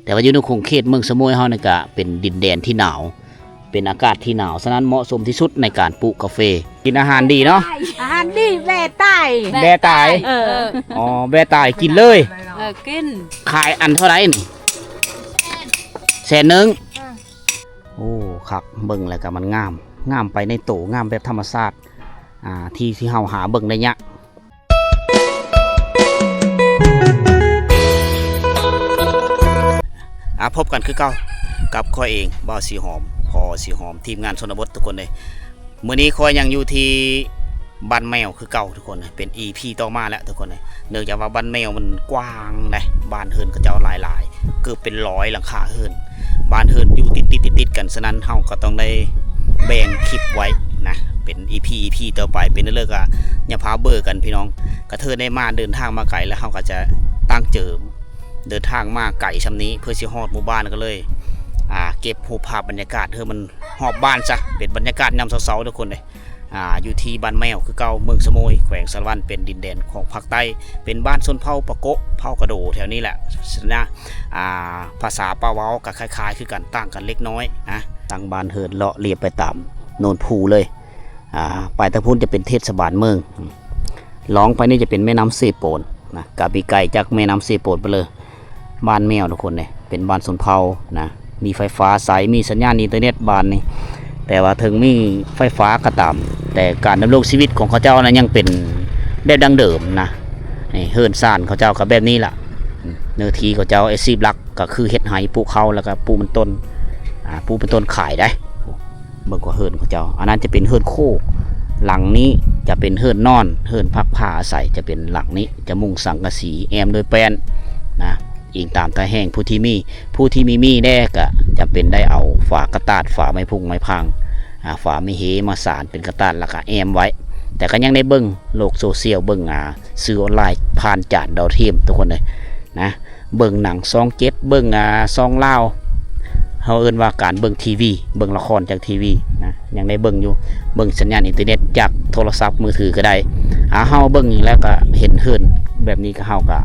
ແຕ່ວ່າຢູ່ໃນຂົງເຂດເມືອງສະໂໝຍເຮົານີ້ກະເປັນດິນແດນທີ່ໜາວ ເປັນອາກາດທີ່ໜາວ ສະນັ້ນເໝາະສົມທີ່ສຸດໃນການປູກກາເຟ. ກິນອາຫານດີເນາະ ອາຫານດີ ແບຕາຍ ແບຕາຍ ເອີ ອໍ ແບຕາຍ ກິນເລີຍ ເອີ ກິນ. ຂາຍອັນເທົ່າໃດນີ້? ແສນໜຶ່ງ. ໂອ້ ຄັກ ເບິ່ງແລ້ວກະມັນງາມ ງາມໄປໃນໂຕ ງາມແບບທຳມະຊາດ ອ່າ ທີ່ ທີ່ເຮົາຫາເບິ່ງໄດ້ຍາກ. ອ່າ ພົບກັນຄືເກົ່າກັບຂ້ອຍເອງ ບ່າວສີຫອມ ພໍ່ສີຫອມ ທີມງານຊົນນະບົດ ທຸກຄົນເອີຍ. ມື້ນີ້ຂ້ອຍຍັງຢູ່ທີ່ບ້ານແມວຄືເກົ່າ ທຸກຄົນ ເປັນອີພີຕໍ່ມາແລ້ວ ທຸກຄົນເອີຍ. ເນື່ອງຈາກວ່າບ້ານແມວມັນກວ້າງໃດ໋ ບ້ານເຮືອນເຂົາເຈົ້າຫຼາຍໆ ເກືອບເປັນຮ້ອຍຫຼັງຄາເຮືອນ ບ້ານເຮືອນຢູ່ຕິດໆໆກັນ ສະນັ້ນເຮົາກໍຕ້ອງໄດ້ແບ່ງຄລິບໄວ້ນະ ເປັນອີພີ ອີພີຕໍ່ໄປ ເປັນເລື່ອງກະຢ່າພາເບື່ອກັນພີ່ນ້ອງ. ກະເທີໄດ້ມາ ເດີນທາງມາໄກ ແລ້ວເຮົາກໍຈະຕັ້ງເຈີ ເດີນທາງມາໄກຊ່ຳນີ້ ເພື່ອຊິຮອດໝູ່ບ້ານ ກໍເລີຍ ອ່າ ເກັບຮູບພາບບັນຍາກາດເຮືອນມັນຮອບບ້ານຊະ ເປັນບັນຍາກາດຍາມເຊົ້າໆ ທຸກຄົນເອີຍ. ອ່າ ຢູ່ທີ່ບ້ານແມວຄືເກົ່າ ເມືອງສະໂໝຍ ແຂວງສາລະວັນ ເປັນດິນແດນຂອງພາກໃຕ້ ເປັນບ້ານຊົນເຜົ່າປາໂກະ ເຜົ່າກະໂດ ແຖວນີ້ແຫຼະ ສະນະ ອ່າ ພາສາປາເວົ້າກໍຄ້າຍໆຄືກັນ ຕ່າງກັນເລັກນ້ອຍນະ. ຕັ້ງບ້ານເຮືອນເລາະລຽບໄປຕາມໂນນພູເລີຍ ອ່າ ໄປທາງພຸ້ນຈະເປັນເທດສະບານເມືອງ ລອງໄປນີ້ຈະເປັນແມ່ນ້ຳເຊໂປນນະ ກະບໍ່ໄກຈາກແມ່ນ້ຳເຊໂປນໄປເລີຍ. ບ້ານແມວ ທຸກຄົນເອີຍ ເປັນບ້ານຊົນເຜົ່ານະ ມີໄຟຟ້າໃຊ້ ມີສັນຍານອິນເຕີເນັດບ້ານນີ້ ແຕ່ວ່າເຖິງມີໄຟຟ້າກໍຕາມ ແຕ່ການດຳລົງຊີວິດຂອງເຂົາເຈົ້ານັ້ນຍັງເປັນແບບດັ້ງເດີມນະ. ນີ້ເຮືອນຊານເຂົາເຈົ້າກໍແບບນີ້ລະ ເນື້ອທີ່ເຂົາເຈົ້າອາຊີບຫຼັກກໍຄືເຮັດໄຮ່ ປູກເຂົ້າ ແລ້ວກໍປູກມັນຕົ້ນ ອ່າ ປູກມັນຕົ້ນຂາຍໄດ໋. ເບິ່ງກວ່າເຮືອນເຂົາເຈົ້າ ອັນນັ້ນຈະເປັນເຮືອນໂຄກ ຫຼັງນີ້ຈະເປັນເຮືອນນອນ ເຮືອນພັກພາອາໄສ ຈະເປັນຫຼັງນີ້ ຈະມຸງສັງກະສີ ແອ້ມດ້ວຍແປ້ນນະ ອີງຕາມຕາແຫ່ງຜູ້ທີ່ມີ. ຜູ້ທີ່ມີມີແດ່ກະຈຳເປັນໄດ້ເອົາຝາກະຕາດ ຝາໄມ້ພຸງໄມ້ພາງ ອ່າ ຝາໄມ້ເຮມາສານເປັນກະຕາດ ແລ້ວກະແອ້ມໄວ້. ແຕ່ກໍຍັງໄດ້ເບິ່ງໂລກໂຊຊຽວ ເບິ່ງ ອ່າ ສື່ອອນລາຍຜ່ານຈານດາວທຽມ ທຸກຄົນເອີຍນະ. ເບິ່ງໜັງຊ່ອງເຈັດ ເບິ່ງ ອ່າ ຊ່ອງລາວ ເຮົາເອີ້ນວ່າການເບິ່ງທີວີ ເບິ່ງລະຄອນຈາກທີວີນະ ຍັງໄດ້ເບິ່ງຢູ່ ເບິ່ງສັນຍານອິນເຕີເນັດຈາກໂທລະສັບມືຖືກໍໄດ້. ອ່າ ເຮົາເບິ່ງແລ້ວກໍເຫັນເຮືອນແບບນີ້ ກໍເຮົາກໍ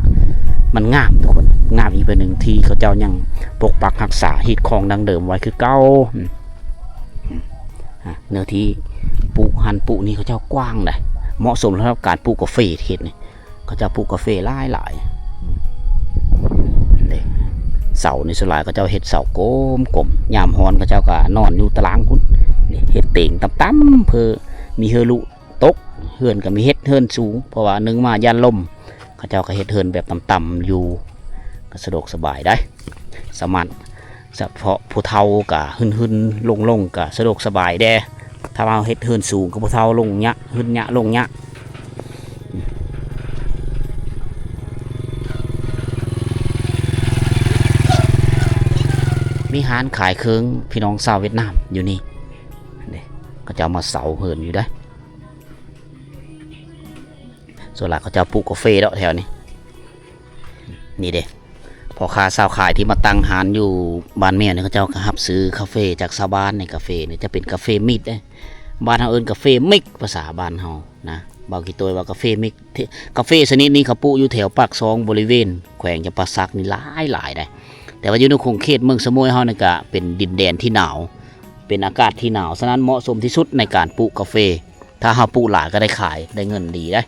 ມັນງາມ ທຸກຄົນ ງາມອີກແບບໜຶ່ງ ທີ່ເຂົາເຈົ້າຍັງປົກປັກຮັກສາຮີດຄອງດັ້ງເດີມໄວ້ຄືເກົ່າ. ອືມ ອືມ ອ່າ ເນື້ອທີ່ປູກຫັ້ນປູກນີ້ເຂົາເຈົ້າກວ້າງໃດ໋ ເໝາະສົມສຳລັບການປູກກາເຟ ເຂດນີ້ ເຂົາເຈົ້າປູກກາເຟຫຼາຍໆ ເດ້ ເສົານີ້ສ່ວນຫຼາຍເຂົາເຈົ້າເຮັດເສົາກົມໆ ຍາມຮ້ອນເຂົາເຈົ້າກໍນອນຢູ່ຕາລາງພຸ້ນ ນີ້ເຮັດເຕີງຕ່ຳໆ ເພື່ອມີເຮືອລຸຕົກ ເຮືອນກໍມີເຮັດເຮືອນສູງ ເພາະວ່າໜຶ່ງມາຢ້ານລົມ ເຂົາເຈົ້າກໍເຮັດເຮືອນແບບຕ່ຳໆຢູ່ ກໍສະດວກສະບາຍໄດ໋ ສາມາດ ສະເພາະຜູ້ເຖົ້າກະຫຶນໆລົງໆ ກະສະດວກສະບາຍແດ່ ຖ້າວ່າເຮົາເຮັດເຮືອນສູງກະຜູ້ເຖົ້າລົງຍາກ ຫຶນຍາກລົງຍາກ. ມີຮ້ານຂາຍເຄື່ອງພີ່ນ້ອງຊາວຫວຽດນາມຢູ່ນີ້ ເຂົາເຈົ້າມາເຊົ່າເຮືອນຢູ່ໄດ໋ ສ່ວນຫຼາຍເຂົາເຈົ້າປູກກາເຟເນາະແຖວນີ້ ນີ້ເດ້ ພໍ່ຄ້າຊາວຂາຍທີ່ມາຕັ້ງຮ້ານຢູ່ບ້ານແມວນີ້ ເຂົາເຈົ້າກໍຮັບຊື້ກາເຟຈາກຊາວບ້ານ. ໃນກາເຟນີ້ຈະເປັນກາເຟມິກເດ້ ບ້ານເຮົາເອີ້ນກາເຟມິກ ພາສາບ້ານເຮົານະ ເວົ້າຂີ້ໂຕ້ຍວ່າກາເຟມິກ ກາເຟຊະນິດນີ້ເຂົາປູກຢູ່ແຖວປາກຊ່ອງ ບໍລິເວນແຂວງຈຳປາສັກນີ້ຫຼາຍໆໄດ໋ ແຕ່ວ່າຢູ່ໃນຂົງເຂດເມືອງສະໂໝຍເຮົານີ້ກະເປັນດິນແດນທີ່ໜາວ ເປັນອາກາດທີ່ໜາວ ສະນັ້ນເໝາະສົມທີ່ສຸດໃນການປູກກາເຟ ຖ້າເຮົາປູກຫຼາຍກໍໄດ້ຂາຍ ໄດ້ເງິນດີໄດ໋.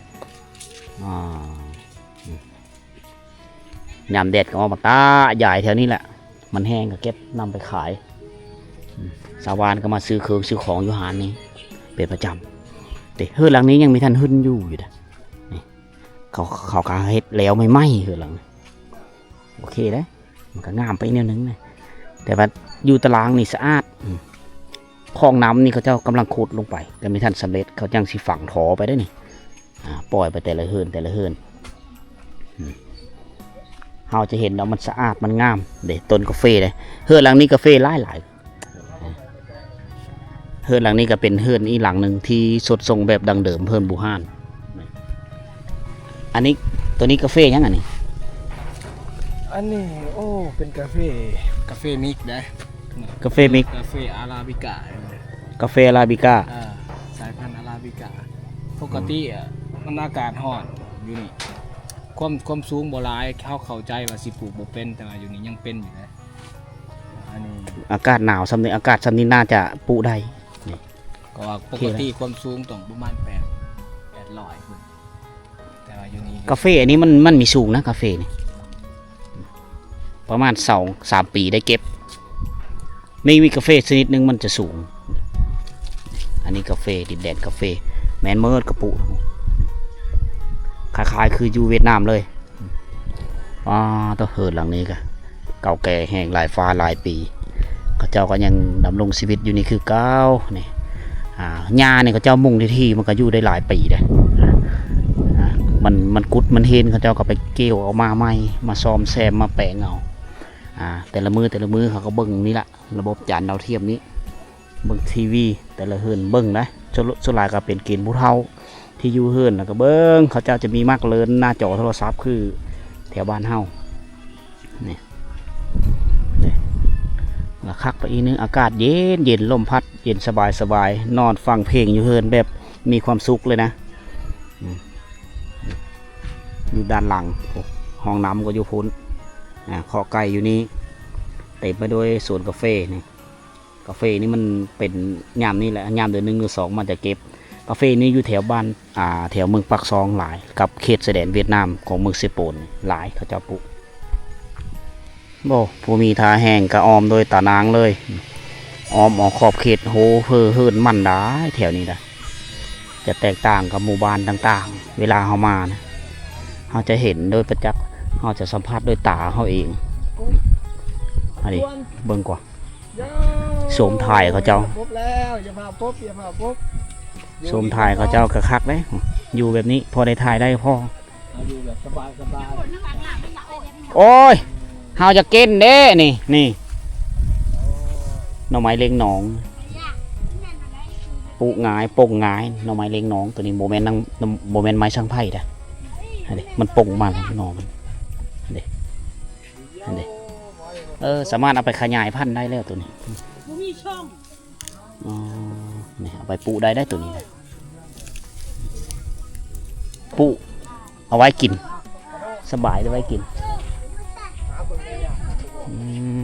ອ່າ ຍາມແດດກໍອອກມາຕາຍາຍແຖວນີ້ແຫຼະ ມັນແຫ້ງກໍເກັບນຳໄປຂາຍ. ອືມ ຊາວບ້ານກໍມາຊື້ເຄື່ອງຊື້ຂອງຢູ່ຮ້ານນີ້ເປັນປະຈຳ. ເດ້ ເຮືອນຫຼັງນີ້ຍັງມີທ່ານຫຶ້ນຢູ່ຢູ່ເດ້ ນີ້ ເຂົາ ເຂົາກໍເຮັດແລ້ວໃໝ່ໆ ເຮືອນຫຼັງນີ້ ໂອເຄເດ້ ມັນກໍງາມໄປອີກແນວໜຶ່ງນະ ແຕ່ວ່າຢູ່ຕາລາງນີ້ສະອາດ. ອືມ ຄອງນ້ຳນີ້ເຂົາເຈົ້າກຳລັງຂຸດລົງໄປ ແຕ່ມີທ່ານສຳເລັດ ເຂົາຈັ່ງຊິຝັງທໍ່ໄປໄດ໋ນີ້ ອ່າ ປ່ອຍໄປແຕ່ລະເຮືອນ ແຕ່ລະເຮືອນ. ອືມ ເຮົາຈະເຫັນວ່າມັນສະອາດ ມັນງາມເດ້ ຕົ້ນກາເຟເດ້. ເຮືອນຫຼັງນີ້ກາເຟຫຼາຍໆ ເຮືອນຫຼັງນີ້ກໍເປັນເຮືອນອີກຫຼັງໜຶ່ງທີ່ສົດຊົງແບບດັ້ງເດີມ ເຮືອນບູຮານ. ອັນນີ້ ໂຕນີ້ກາເຟຫຍັງອັນນີ້? ອັນນີ້ ໂອ້ ເປັນກາເຟ ກາເຟມິກເດ້ ກາເຟມິກ ກາເຟອາຣາບິກາ ກາເຟອາຣາບິກາ ອ່າ ສາຍພັນອາຣາບິກາ. ປົກກະຕິ ອືມ ມັນອາກາດຮ້ອນຢູ່ນີ້ ຄວາມ ຄວາມສູງບໍ່ຫຼາຍ ເຮົາເຂົ້າໃຈວ່າຊິປູກບໍ່ເປັນ ແຕ່ວ່າຢູ່ນີ້ຍັງເປັນຢູ່ເດ້. ອັນນີ້ ອາກາດໜາວຊ່ຳນີ້ ອາກາດຊ່ຳນີ້ໜ້າຈະປູກໄດ້ນີ້ ເພາະວ່າປົກກະຕິຄວາມສູງຕ້ອງປະມານແປດ ແປດຮ້ອຍພຸ້ນ ແຕ່ວ່າຢູ່ນີ້ ກາເຟອັນນີ້ມັນ ມັນມີສູງນະ ກາເຟນີ້ ປະມານສອງສາມປີໄດ້ເກັບ. ມີ ມີກາເຟຊະນິດໜຶ່ງມັນຈະສູງ. ອັນນີ້ກາເຟ ດິນແດນກາເຟ ແມ່ນເໝິດກະປຸ ຄ້າຍໆຄືຢູ່ຫວຽດນາມເລີຍ. ອ້າ ໂຕ ເຮືອນຫຼັງນີ້ກະເກົ່າແກ່ແຮງ ຫຼາຍຟ້າຫຼາຍປີ ເຂົາເຈົ້າກໍຍັງດຳລົງຊີວິດຢູ່ນີ້ຄືເກົ່ານີ້. ອາ ຫຍ້ານີ້ເຂົາເຈົ້າມຸງທີ່ໆ ມັນກໍຢູ່ໄດ້ຫຼາຍປີເດ້. ອາ ມັນ ມັນກຸດມັນເຫັນ ເຂົາເຈົ້າກໍໄປກ່ຽວເອົາມາໃໝ່ ມາສ້ອມແຊມ ມາແປງເອົາ. ອາ ແຕ່ລະມື້ ແຕ່ລະມື້ເຂົາກໍເບິ່ງນີ້ລະ ລະບົບຈານດາວທຽມນີ້ ເບິ່ງທີວີ ແຕ່ລະເຮືອນເບິ່ງໄດ໋. ສ່ວນ ສ່ວນຫຼາຍກໍເປັນເກນຜູ້ເຖົ້າທີ່ຢູ່ເຮືອນ ແລ້ວກໍເບິ່ງ ເຂົາເຈົ້າຈະມີມັກເລີນໜ້າຈໍໂທລະສັບ ຄືແຖວບ້ານເຮົານີ້ ນີ້ ລະຄັກໄປອີກໜຶ່ງ ອາກາດເຢັນໆ ລົມພັດເຢັນສະບາຍໆ ນອນຟັງເພງຢູ່ເຮືອນແບບມີຄວາມສຸກເລີຍນະ. ອືມ ຢູ່ດ້ານຫຼັງ ໂອ້ ຫ້ອງນ້ຳກໍຢູ່ພຸ້ນ. ອາ ຄອກໄກ່ຢູ່ນີ້ ເຕັມໄປດ້ວຍສວນກາເຟນີ້. ກາເຟນີ້ມັນເປັນຍາມນີ້ແຫຼະ ຍາມເດືອນໜຶ່ງເດືອນສອງມັນຈະເກັບ. ກາເຟນີ້ຢູ່ແຖວບ້ານ ອາ ແຖວເມືອງປາກຊ່ອງຫຼາຍ ກັບເຂດຊາຍແດນຫວຽດນາມຂອງເມືອງເຊໂປນຫຼາຍ ເຂົາເຈົ້າປູກ. ໂອ້ ຜູ້ມີທ່າແຮງກະອ້ອມໂດຍຕານາງເລີຍ ອ້ອມເອົາຂອບເຂດ ໂຫ ເຮີ ເຮືອນມັນດາຍແຖວນີ້ດາ ຈະແຕກຕ່າງກັບໝູ່ບ້ານຕ່າງໆ. ເວລາເຮົາມານະ ເຮົາຈະເຫັນໂດຍປະຈັກ ເຮົາຈະສຳຜັດໂດຍຕາເຮົາເອງ. ອັນນີ້ເບິ່ງກວ່າ ໂສມຖ່າຍເຂົາເຈົ້າ ປົບແລ້ວ ຢ່າພາປົບ ຢ່າພາປົບ ໂສມຖ່າຍເຂົາເຈົ້າກະຄັກເດ້ ຢູ່ແບບນີ້ພໍໄດ້ຖ່າຍໄດ້ພໍ ເຮົາຢູ່ແບບສະບາຍໆ. ໂອ້ຍ ເຮົາຈະກິນເດ້ນີ້ ນີ້ ໜໍ່ໄມ້ເລັງໜອງ ປູກງ່າຍ ປົ່ງງ່າຍ ໜໍ່ໄມ້ເລັງໜອງ. ໂຕນີ້ບໍ່ແມ່ນນາງ ບໍ່ແມ່ນໄມ້ສັງໄພເດ້ ອັນນີ້ມັນປົ່ງມາແລ້ວ ໜໍ່ມັນ ອັນນີ້ ອັນນີ້ ເອີ ສາມາດເອົາໄປຂະຫຍາຍພັນໄດ້ແລ້ວໂຕນີ້ ບໍ່ມີຊ່ອງ. ອໍ ນີ້ເອົາໄປປູກໄດ້ໄດ໋ ໂຕນີ້ນະ ປູກເອົາໄວ້ກິນ ສະບາຍເອົາໄວ້ກິນ. ອື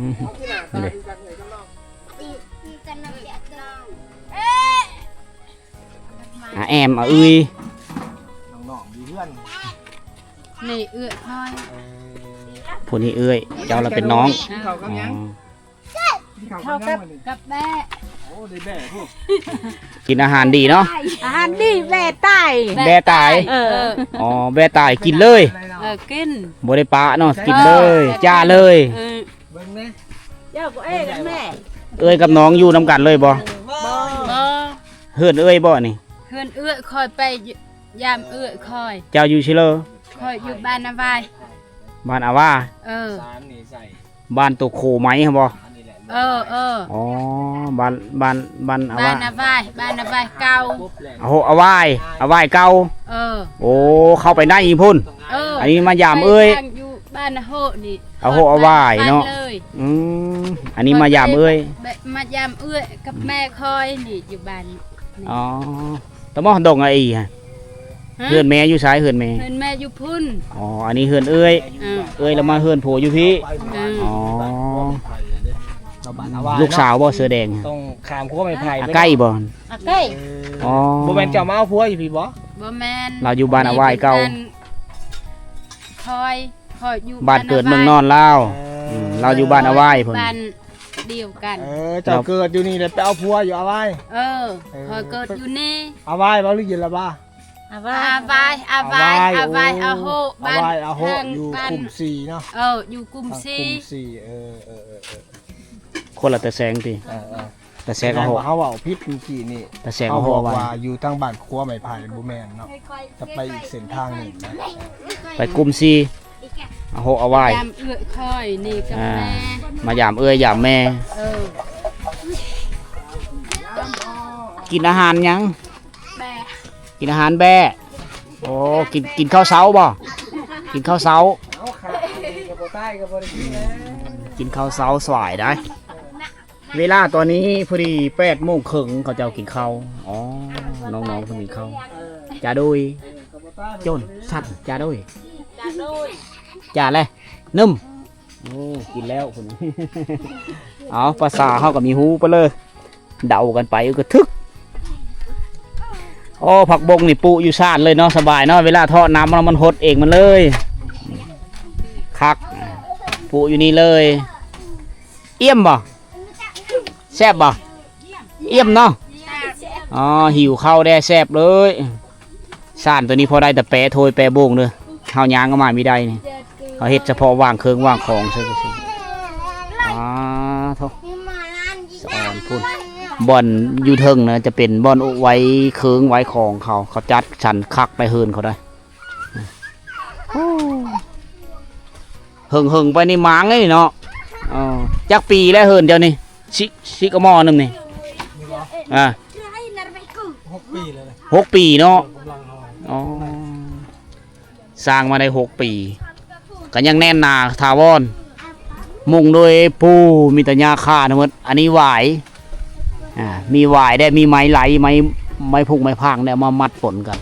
ມ ນີ້ເດ້ ອາແອມ ອາເອື້ອຍ ນີ້ເອື້ອຍຂ້ອຍ ຜູ້ນີ້ເອື້ອຍ ເຈົ້າລະເປັນນ້ອງ. ກິນເຂົ້າກັບຫຍັງ? ອໍ ກິນເຂົ້າກັບຫຍັງມື້ນີ້? ກັບແບ້ ໂອ້ ໄດ້ແບ້ພຸ້ນ ກິນອາຫານດີເນາະ ອາຫານດີ ແບ້ຕາຍ ແບ້ຕາຍ ເອີ ອໍ ແບ້ຕາຍກິນເລີຍ ເອີ ກິນ ບໍ່ໄດ້ປະເນາະ ກິນເລີຍ ເອີ ຈ້າເລີຍ ເອີ ເບິ່ງແດ່ ເຈົ້າກໍເອື້ອຍກັບແມ່ ເອື້ອຍກັບນ້ອງຢູ່ນຳກັນເລີຍບໍ່? ບໍ່ ບໍ່ ເຮືອນເອື້ອຍບໍ່ນີ້? ເຮືອນເອື້ອຍ ຂ້ອຍໄປ ຢາມເອື້ອຍຂ້ອຍ ເຈົ້າຢູ່ໃສເລີ? ຂ້ອຍຢູ່ບ້ານອາວາຍ ບ້ານອາວາຍ ເອີ ບ້ານໂຕໂຄໄມ້ຫັ້ນບໍ່? ເອີ ເອີ ອໍ ບ້ານ ບ້ານ ບ້ານອາວາຍ ບ້ານອາວາຍ ບ້ານອາວາຍເກົ່າ ອາໂຮອາວາຍ ອາວາຍເກົ່າ ເອີ ໂອ້ ເຂົ້າໄປໃນອີກພຸ້ນ ເອີ ອັນນີ້ມາຢາມເອື້ອຍ ຢູ່ບ້ານອາໂຮນີ້ ອາໂຮອາວາຍເນາະ ອືມ ອັນນີ້ມາຢາມເອື້ອຍ ມາຢາມເອື້ອຍກັບແມ່ຂ້ອຍນີ້ ຢູ່ບ້ານນີ້ ອໍ ຕະໝໍດອງອາອີ ຮະ ເຮືອນແມ່ຢູ່ໃສ? ເຮືອນແມ່ ເຮືອນແມ່ຢູ່ພຸ້ນ ອໍ ອັນນີ້ເຮືອນເອື້ອຍ ເອີ ເອື້ອຍລະມາເຮືອນຜົວຢູ່ພີ້ ເອີ ອໍ ລູກສາວບໍ່ເສືອແດງ? ຕ້ອງຂ້າມຂົວໄມ້ໄຜ່ ອາ ໄກ້ບໍ່? ອາ ໄກ້ ອໍ ບໍ່ແມ່ນເຈົ້າມາເອົາຜົວຢູ່ພີ້ບໍ່? ບໍ່ແມ່ນ ລາວຢູ່ບ້ານອາວາຍເກົ່າ ຂ້ອຍ ຂ້ອຍຢູ່ ບ້ານເກີດເມືອງນອນລາວ ເອີ ອືມ ລາວຢູ່ບ້ານອາວາຍພຸ້ນ ບ້ານດຽວກັນ ເອີ ເຈົ້າເກີດຢູ່ນີ້ແລ້ວໄປເອົາຜົວຢູ່ອາວາຍ ເອີ ເອີ ຂ້ອຍເກີດຢູ່ນີ້ ອາວາຍບໍ່ ຫຼື ເຢລະບາ? ອາວາຍ ອາວາຍ ອາວາຍ ອາວາຍ ອາໂຮ ບ້ານ ອາໂຮ ຢູ່ກຸມສີ່ເນາະ ເອີ ຢູ່ກຸມສີ່ ເອີ ເອີ ເອີ ຄົນລະຕາແສງຕິ ເອີ ເອີ ຕາແສງ ເຮົາເວົ້າຜິດມື້ກີ້ນີ້ ຕາແສງ ເຮົາບອກວ່າຢູ່ທາງບ້ານຂົວໄມ້ໄຜ່ ບໍ່ແມ່ນເນາະ ຈະໄປອີກເສັ້ນທາງໜຶ່ງນະ ໄປກຸມສີ່ ອາໂຮ ອາວາຍ ຢາມເອື້ອຍຂ້ອຍນີ້ກັບແມ່ ມາຢາມເອື້ອຍຢາມແມ່ ເອີ ກິນອາຫານຫຍັງ? ແບ້ ກິນອາຫານແບ້ ໂອ້ ກິນ ກິນເຂົ້າເຊົ້າບໍ່? ກິນເຂົ້າເຊົ້າ ເອົາ ຂາດກໍບໍ່ຕາຍກໍບໍ່ໄດ້ກິນແລ້ວ ກິນເຂົ້າເຊົ້າສວາຍໄດ໋ ເວລາຕອນນີ້ພໍດີແປດໂມງເຄິ່ງ ເຂົາເຈົ້າກິນເຂົ້າ ອໍ ນ້ອງໆເພິ່ນກິນເຂົ້າ ຈາໂດຍ ຈົນ ສັນ ຈາໂດຍ ຈາໂດຍ ຈາແລ ໜຶ່ມ ໂອ້ ກິນແລ້ວພຸ້ນ ເອົາ ພາສາເຮົາກໍມີຮູ້ໄປເລີຍ ເດົາກັນໄປກໍຖືກ. ໂອ້ ຜັກບົ້ງນີ້ປູຢູ່ຊານເລີຍເນາະ ສະບາຍເນາະ ເວລາເທາະນ້ຳແລ້ວມັນຫົດເອງມັນເລີຍ ຄັກ ປູຢູ່ນີ້ເລີຍ. ອ່ຽມບໍ່? ແຊບບໍ່? ອ່ຽມເນາະ. ອໍ ຫິວເຂົ້າແດ່ ແຊບເລີຍ. ຊານໂຕນີ້ພໍໄດ້ແຕ່ແປຖ້ວຍແປໂບງເດີ ເຮົາຍ່າງເອົາມາມີໄດ້ນີ້ ເຮົາເຮັດສະເພາະວາງເຄື່ອງວາງຂອງເຊິ່ງໆ. ອາໂທ້ ສະອອນພຸ້ນ ບ່ອນຢູ່ເທິງນະ ຈະເປັນບ່ອນໄວ້ເຄື່ອງໄວ້ຂອງເຂົາ ເຂົາຈັດສັນຄັກໃນເຮືອນເຂົາໄດ໋. ໂອ້ ເຫິງໆ ໄປນີ້ໝາງເດ້ເນາະ. ເອີ ຈັກປີແລ້ວເຮືອນເຈົ້ານີ້? ຊິ ຊິກະໝໍ້ໜຶ່ງນີ້ ອາ ຫົກປີແລ້ວນະ ຫົກປີເນາະ. ອໍ ສ້າງມາໄດ້ຫົກປີ ກໍຍັງແໜ້ນໜາຖາວອນ ມຸງໂດຍປູ ມີແຕ່ຫຍ້າຄາທັງໝົດ. ອັນນີ້ຫວາຍ ອາ ມີຫວາຍແດ່ ມີໄມ້ໄຫຼ ໄມ້ ໄມ້ພຸກໄມ້ພາງແດ່ ເອົາມາມັດປົນກັນ.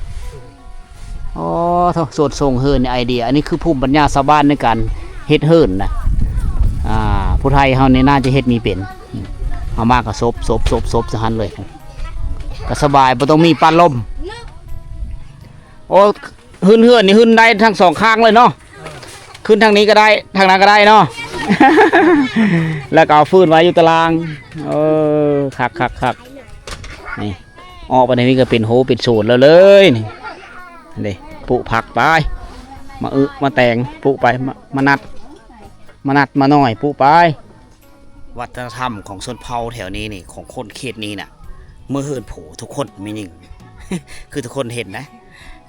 ໂອ້ໂທ້ ສວດສົ່ງເຮີນ ໄອເດຍ ອັນນີ້ຄືພູມປັນຍາຊາວບ້ານໃນການເຮັດເຮີນນະ. ອາ ຜູ້ໄທເຮົານີ້ໜ້າຈະເຮັດນີ້ເປັນ ເອົາມາກໍສົບໆໆໆ ຊະຫັ້ນເລີຍ ກໍສະບາຍ ບໍ່ຕ້ອງມີປັດລົມ. ໂອ້ ຫືນເຮືອນນີ້ຫືນໄດ້ທັງສອງຂ້າງເລີຍເນາະ ຂຶ້ນທາງນີ້ກໍໄດ້ ທາງນັ້ນກໍໄດ້ເນາະ ແລ້ວກໍເອົາຟືນໄວ້ຢູ່ຕາລ່າງ. ເອີ ຄັກໆໆ ນີ້ ອອກໄປນີ້ກໍເປັນໂຮເປັນສວນແລ້ວເລີຍນີ້ ເດ້ ປູກຜັກໄປ ມາອຶມາແຕງ ປູກໄປ ມາ ມານັດ ມານັດມາໜ້ອຍ ປູກໄປ. ວັດທະນະທຳຂອງຊົນເຜົ່າແຖວນີ້ນີ້ ຂອງຄົນເຂດນີ້ນະ ເມືອເຮືອນໂພທຸກຄົນ ແມ່ຍິງ ຄືທຸກຄົນເຫັນນະ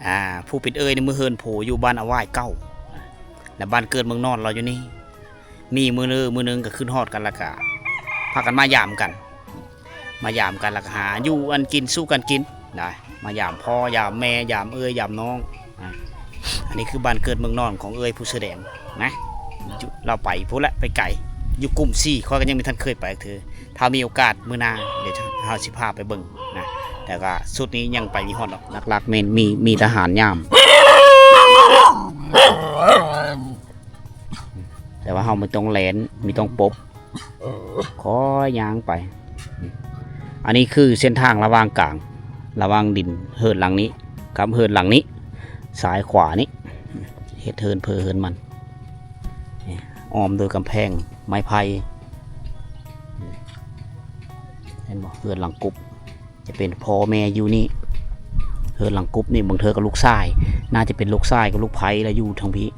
ອາ ຜູ້ເປັນເອື້ອຍນີ້ເມືອເຮືອນໂພຢູ່ບ້ານອາຫວາຍເກົ່າ ແລະ ບ້ານເກີດເມືອງນອນລາວຢູ່ນີ້. ມີມື້ໜຶ່ງ ມື້ໜຶ່ງກໍຂຶ້ນຮອດກັນ ແລ້ວກໍພາກັນມາຢາມກັນ ມາຢາມກັນ ແລ້ວກໍຫາຢູ່ອັນກິນສູ່ກັນກິນນະ ມາຢາມພໍ່ຢາມແມ່ ຢາມເອື້ອຍຢາມນ້ອງນະ. ອັນນີ້ຄືບ້ານເກີດເມືອງນອນຂອງເອື້ອຍຜູ້ເສື້ອແດງນະ ຢູ່ ລາວໄປພຸ້ນແຫຼະ ໄປໄກ ຢູ່ກຸ່ມສີ່ ຂ້ອຍກໍຍັງບໍ່ທັນເຄີຍໄປຈັກເທື່ອ. ຖ້າມີໂອກາດມື້ໜ້າ ດຽວເຮົາຊິພາໄປເບິ່ງນະ ແຕ່ກໍຊຸດນີ້ຍັງໄປບໍ່ຮອດດອກ. ຫຼັກໆແມ່ນມີ ມີທະຫານຍາມ ແຕ່ວ່າເຮົາບໍ່ຕ້ອງແລ່ນ ບໍ່ຕ້ອງປົບ ຄ່ອຍຍ່າງໄປ. ອັນນີ້ຄືເສັ້ນທາງລະຫວ່າງກາງ ລະຫວ່າງດິນເຮືອນຫຼັງນີ້ກັບເຮືອນຫຼັງນີ້ ຊ້າຍຂວານີ້ ເຮັດເຮືອນເພີເຮືອນມັນ ອ້ອມໂດຍກຳແພງໄມ້ໄຜ່ ເຫັນບໍ່? ເຮືອນຫຼັງກຸບ ຈະເປັນພໍ່ແມ່ຢູ່ນີ້ ເຮືອນຫຼັງກຸບນີ້ ບາງເທື່ອກໍລູກຊາຍ ໜ້າຈະເປັນລູກຊາຍກັບລູກໃພ້ລະຢູ່ທາງພີ້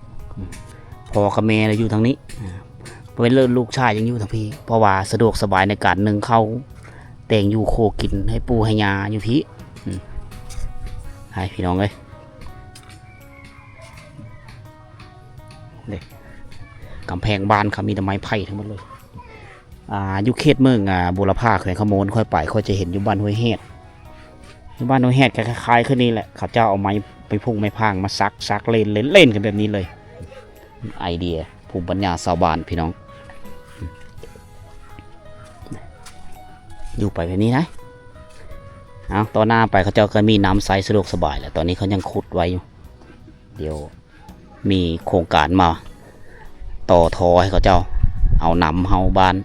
ພໍ່ກັບແມ່ລະຢູ່ທາງນີ້ ເປັນເລີກລູກຊາຍຍັງຢູ່ທາງພີ້ ເພາະວ່າສະດວກສະບາຍໃນການໜຶ້ງເຂົ້າ ແຕ່ງຢູ່ຄົວກິນໃຫ້ປູ່ໃຫ້ຍ່າຢູ່ພີ້. ໃຫ້ພີ່ນ້ອງເອີຍ ເດ້ ກຳແພງບ້ານເຂົາມີແຕ່ໄມ້ໄຜ່ທັງໝົດເລີຍ. ອ່າ ຢູ່ເຂດເມືອງ ອ່າ ບູລະພາ ແຂວງຄຳມ່ວນ ຂ້ອຍໄປ ຂ້ອຍຈະເຫັນຢູ່ບ້ານຫ້ວຍແຮດ ຢູ່ບ້ານຫ້ວຍແຮດກໍຄ້າຍໆຄືນີ້ແຫຼະ ເຂົາເຈົ້າເອົາໄມ້ ໄມ້ພຸກໄມ້ພາງມາສັກ ສັກເຫຼັ້ນ ເຫຼັ້ນ ເຫຼັ້ນກັນແບບນີ້ເລີຍ. ໄອເດຍ ພູມປັນຍາຊາວບ້ານ ພີ່ນ້ອງ ຢູ່ໄປແບບນີ້ນະ. ເອົາ ຕໍ່ໜ້າໄປເຂົາເຈົ້າກໍມີນ້ຳໃຊ້ສະດວກສະບາຍແລ້ວ ຕອນນີ້ເຂົາຍັງຂຸດໄວ້ຢູ່ ດຽວ ມີໂຄງການມາຕໍ່ທໍ່ໃຫ້ເຂົາເຈົ້າ ເອົານ້ຳເຮົາບ້ານ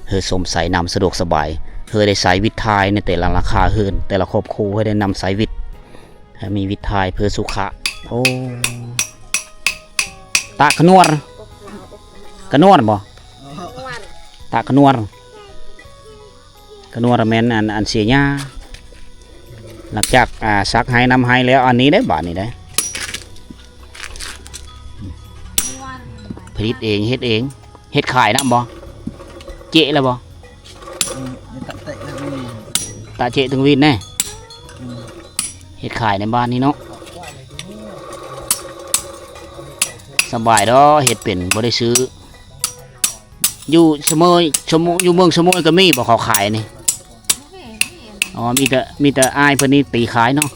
ເຮີຊົມໃຊ້ນ້ຳສະດວກສະບາຍ ເຮີໄດ້ໃຊ້ວິດຖ່າຍໃນແຕ່ລະຫຼັງຄາເຮືອນ ແຕ່ລະຄອບຄົວ ເຮີໄດ້ນຳໃຊ້ວິດ ໃຫ້ມີວິດຖ່າຍເພື່ອສຸຂະ. ໂອ້ ຕາຂະໜວດ ຂະໜວດບໍ່? ຕາຂະໜວດ. ກະນົວລະແມ່ນອັນ ອັນເສຍຫຍ້າ ຫຼັງຈາກ ອ່າ ສັກໄຮ່ນຳໄຮ່ແລ້ວ ອັນນີ້ເດ້ ບາດນີ້ເດ້ ຜະລິດເອງ ເຮັດເອງ ເຮັດຂາຍນຳບໍ່? ເຈະແລ້ວບໍ່? ອືມ ຕະເຕະເຖິງວີນ ຕະເຈະເຖິງວີນແນ່ ອືມ ເຮັດຂາຍໃນບ້ານນີ້ເນາະ ສະບາຍດອກ ເຮັດເປັນ ບໍ່ໄດ້ຊື້. ຢູ່ສະໂມຍ ສະໂມ ຢູ່ເມືອງສະໂມຍກໍມີບໍ່ເຂົາຂາຍນີ້? ບໍ່ເຫັນ ບໍ່ເຫັນ. ອໍ ມີແຕ່ ມີແຕ່ອ້າຍເພິ່ນນີ້ຕີຂາຍເນາະ?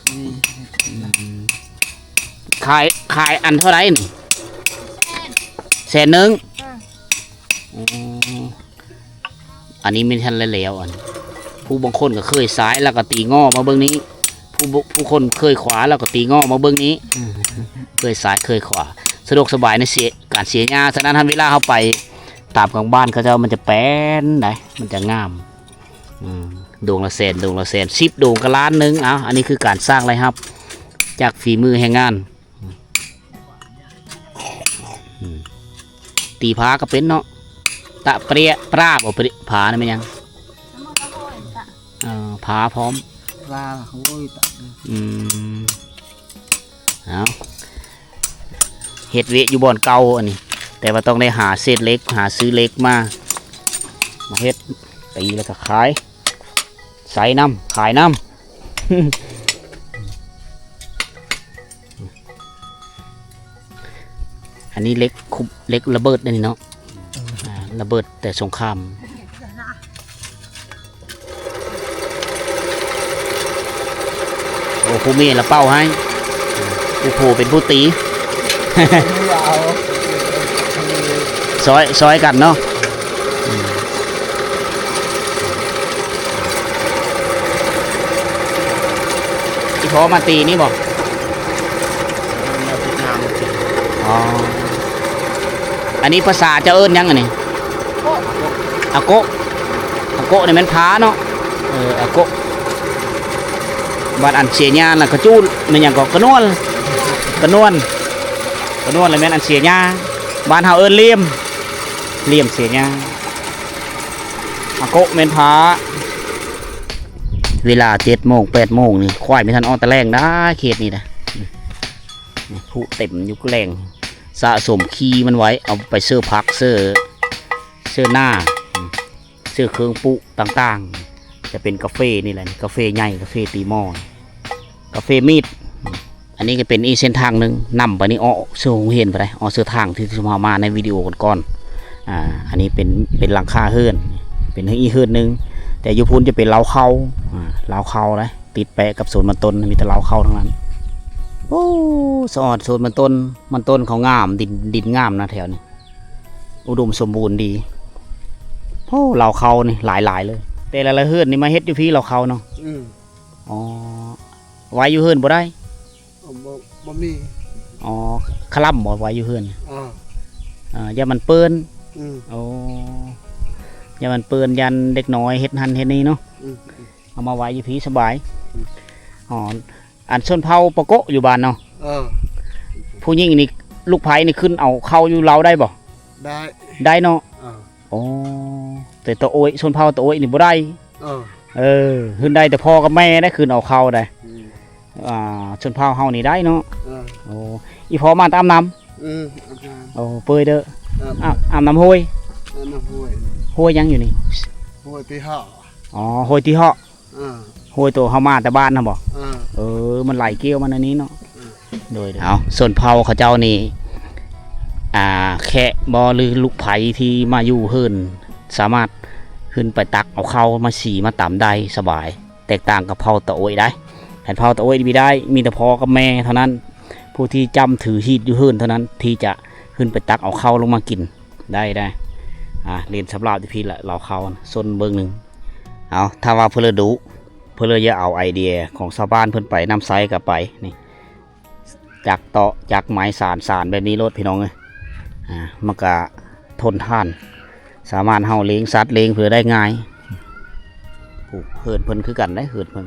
ອືມ ອືມ ຂາຍ ຂາຍອັນເທົ່າໃດນີ້? ແສນ ແສນໜຶ່ງ? ເອີ ອໍ ອັນນີ້ແມ່ນທັນແລ້ວ ອັນຜູ້ບາງຄົນກໍເຄີຍຊ້າຍ ແລ້ວກໍຕີງໍ້ມາເບິ່ງນີ້ ຜູ້ ຜູ້ຄົນເຄີຍຂວາ ແລ້ວກໍຕີງໍ້ມາເບິ່ງນີ້ ເຄີຍຊ້າຍເຄີຍຂວາ ສະດວກສະບາຍໃນເສຍກ ອັນເສຍຫຍ້າ. ສະນັ້ນ ເວລາເຮົາໄປຕາມກາງບ້ານເຂົາເຈົ້າ ມັນຈະແປນໄດ໋ ມັນຈະງາມ. ອືມ ໂດງລະແສນ ໂດງລະແສນ ສິບໂດງກໍລ້ານໜຶ່ງ. ເອົາ ອັນນີ້ຄືການສ້າງລາຍຮັບຈາກຝີມືແຮງງານ. ອືມ ຕີຜາກໍເປັນເນາະ ຕະເປຣຍ ປຣາ ບໍ່ ປຣຽ ຜານັ້ນແມ່ນຫຍັງ? ເອີ ຜາພ້ອມ ປຣາ ໂອ້ຍ ຕະ ອືມ ເອົາ ເຮັດວຽກຢູ່ບ່ອນເກົ່າອັນນີ້ ແຕ່ວ່າຕ້ອງໄດ້ຫາເສດເຫຼັກ ຫາຊື້ເຫຼັກມາ ມາເຮັດ ຕີແລ້ວກໍຂາຍ ໃສ່ນຳ ຂາຍນຳ. ອັນນີ້ເຫຼັກຄຸບ ເຫຼັກລະເບີດອັນນີ້ເນາະ ອ່າ ລະເບີດແຕ່ສົງຄາມ. ໂອ້ ຜູ້ແມ່ລະເປົ່າໃຫ້ ຜູ້ຜົວເປັນຜູ້ຕີ ຊ່ອຍ ຊ່ອຍກັນເນາະ. ອືມ ອີພໍ່ມາຕີນີ້ບໍ່? ອໍ ອັນນີ້ພາສາເຈົ້າເອີ້ນຫຍັງອັນນີ້? ອາໂກະ ອາໂກະ ອາໂກະນີ້ແມ່ນຜາເນາະ. ເອີ ອາໂກະ. ບາດອັນເສຍຫຍ້າລະກະຈູດ ແມ່ນຫຍັງກໍກະນວນ ກະນວນ ກະນວນລະແມ່ນອັນເສຍຫຍ້າ. ບ້ານເຮົາເອີ້ນລ່ຽມ ລ່ຽມເສຍຫຍ້າ. ອາໂກະແມ່ນຜາ. ເວລາເຈັດໂມງ ແປດໂມງນີ້ ຄວາຍບໍ່ທັນອອກແຕ່ແລ້ງດາ ເຂດນີ້ນະ. ນີ້ ຜູ້ເຕັມຢູ່ແລ້ງ ສະສົມຂີ້ມັນໄວ້ ເອົາໄປເສີຜັກ ເສີ ເສີໜ້າ ເສີເຄື່ອງປຸຕ່າງໆ ຈະເປັນກາເຟນີ້ແຫຼະ ກາເຟໃຫຍ່ ກາເຟຕີມໍ ກາເຟມີດ. ອັນນີ້ກໍເປັນອີກເສັ້ນທາງໜຶ່ງ ນຳໄປນີ້ ເອາະເຊິ່ງໂຮງຮຽນໄປໄດ໋ ເອາະເຊິ່ງທາງທີ່ເຮົາມາໃນວິດີໂອກ່ອນໆ. ອ່າ ອັນນີ້ເປັນ ເປັນຫຼັງຄາເຮືອນ ເປັນອີກເຮືອນໜຶ່ງ ແຕ່ຢູ່ພຸ້ນຈະເປັນເລົ້າເຂົ້າ ອ່າ ເລົ້າເຂົ້າໄດ໋ ຕິດແປະກັບສວນມັນຕົ້ນ ມີແຕ່ເລົ້າເຂົ້າທັງນັ້ນ. ໂອ້ ສະອອດສວນມັນຕົ້ນ ມັນຕົ້ນເຂົາງາມ ດິນ ດິນງາມນະແຖວນີ້ ອຸດົມສົມບູນດີ. ໂອ້ ເລົ້າເຂົ້ານີ້ຫຼາຍໆເລີຍ ແຕ່ລະເຮືອນນີ້ມາເຮັດຢູ່ພີ້ເລົ້າເຂົ້າເນາະ. ອືມ ອໍ ໄວ້ຢູ່ເຮືອນບໍ່ໄດ້ ບໍ່ ບໍ່ມີ. ອໍ ຄະລຳບໍ່ໄວ້ຢູ່ເຮືອນ? ອໍ ເອີ ຢ້ານມັນເປື້ອນ. ອືມ ໂອ້ ຢ້ານມັນເປື້ອນ ຢ້ານເດັກນ້ອຍເຮັດຫັ້ນເຮັດນີ້ເນາະ. ອືມ ເອົາມາໄວ້ຢູ່ພີ້ສະບາຍ. ອືມ ອໍ ອັນຊົນເຜົ່າປະໂກະຢູ່ບ້ານເນາະ. ເອີ ຜູ້ຍິງນີ້ ລູກໃພ້ນີ້ຂຶ້ນເອົາເຂົ້າຢູ່ເລົ້າໄດ້ບໍ່? ໄດ້ ໄດ້ເນາະ. ເອີ ໂອ້ ແຕ່ຕາໂອ້ຍ ຊົນເຜົ່າຕາໂອ້ຍນີ້ບໍ່ໄດ້. ເອີ ເອີ ຂຶ້ນໄດ້ແຕ່ພໍ່ກັບແມ່ໄດ້ຂຶ້ນເອົາເຂົ້າໄດ້. ອືມ ອ່າ ຊົນເຜົ່າເຮົານີ້ໄດ້ເນາະ. ເອີ ໂອ້ ອີພໍ່ມາແຕ່ອາບນ້ຳ. ອືມ ອາບນ້ຳ. ໂອ້ ເປີຍເດີ. ອາບ ອາບ ອາບນ້ຳຫ້ວຍ. ອາບນ້ຳຫ້ວຍ. ຫ້ວຍຫຍັງຢູ່ນີ້? ຫ້ວຍຕີເຫາະ. ອໍ ຫ້ວຍຕີເຫາະ. ເອີ ຫ້ວຍໂຕເຮົາມາແຕ່ບ້ານຫັ້ນບໍ່? ເອີ ເອີ ມັນໄຫຼກ່ຽວມາໃນນີ້ເນາະ. ເອີ ໂດຍ ເອົາ ຊົນເຜົ່າເຂົາເຈົ້ານີ້ ອ່າ ແຂກບໍ່ ຫຼື ລູກໃຜທີ່ມາຢູ່ເຮືອນ ສາມາດຂຶ້ນໄປຕັກເອົາເຂົ້າມາສີມາຕຳໄດ້ສະບາຍ ແຕກຕ່າງກັບເຜົ່າຕາໂອ້ຍໄດ໋. ຄັນເຜົ່າຕາໂອ້ຍນີ້ບໍ່ໄດ້ ມີແຕ່ພໍ່ກັບແມ່ເທົ່ານັ້ນ ຜູ້ທີ່ຈ້ຳຖືຮີດຢູ່ເຮືອນເທົ່ານັ້ນ ທີ່ຈະຂຶ້ນໄປຕັກເອົາເຂົ້າລົງມາກິນໄດ້ໄດ໋. ອ່າ ຫຼິ້ນສຳລາບຢູ່ພີ້ລະ ລາວເຂົ້ານະ ຊົນເບິ່ງໜຶ່ງ. ເອົາ ຖ້າວ່າເພິ່ນລະດຸ ເພິ່ນລະຢາກເອົາໄອເດຍຂອງຊາວບ້ານເພິ່ນໄປນຳໃຊ້ກໍໄປ ນີ້ ຈັກເຕາະ ຈັກໄມ້ ສານ ສານແບບນີ້ໂລດ ພີ່ນ້ອງເອີຍ. ອ່າ ມັນກະທົນທານ ສາມາດເຮົາລ້ຽງສັດລ້ຽງເພື່ອໄດ້ງ່າຍ. ໂອ້ ເຮືອນເພິ່ນຄືກັນເດ້ ເຮືອນເພິ່ນ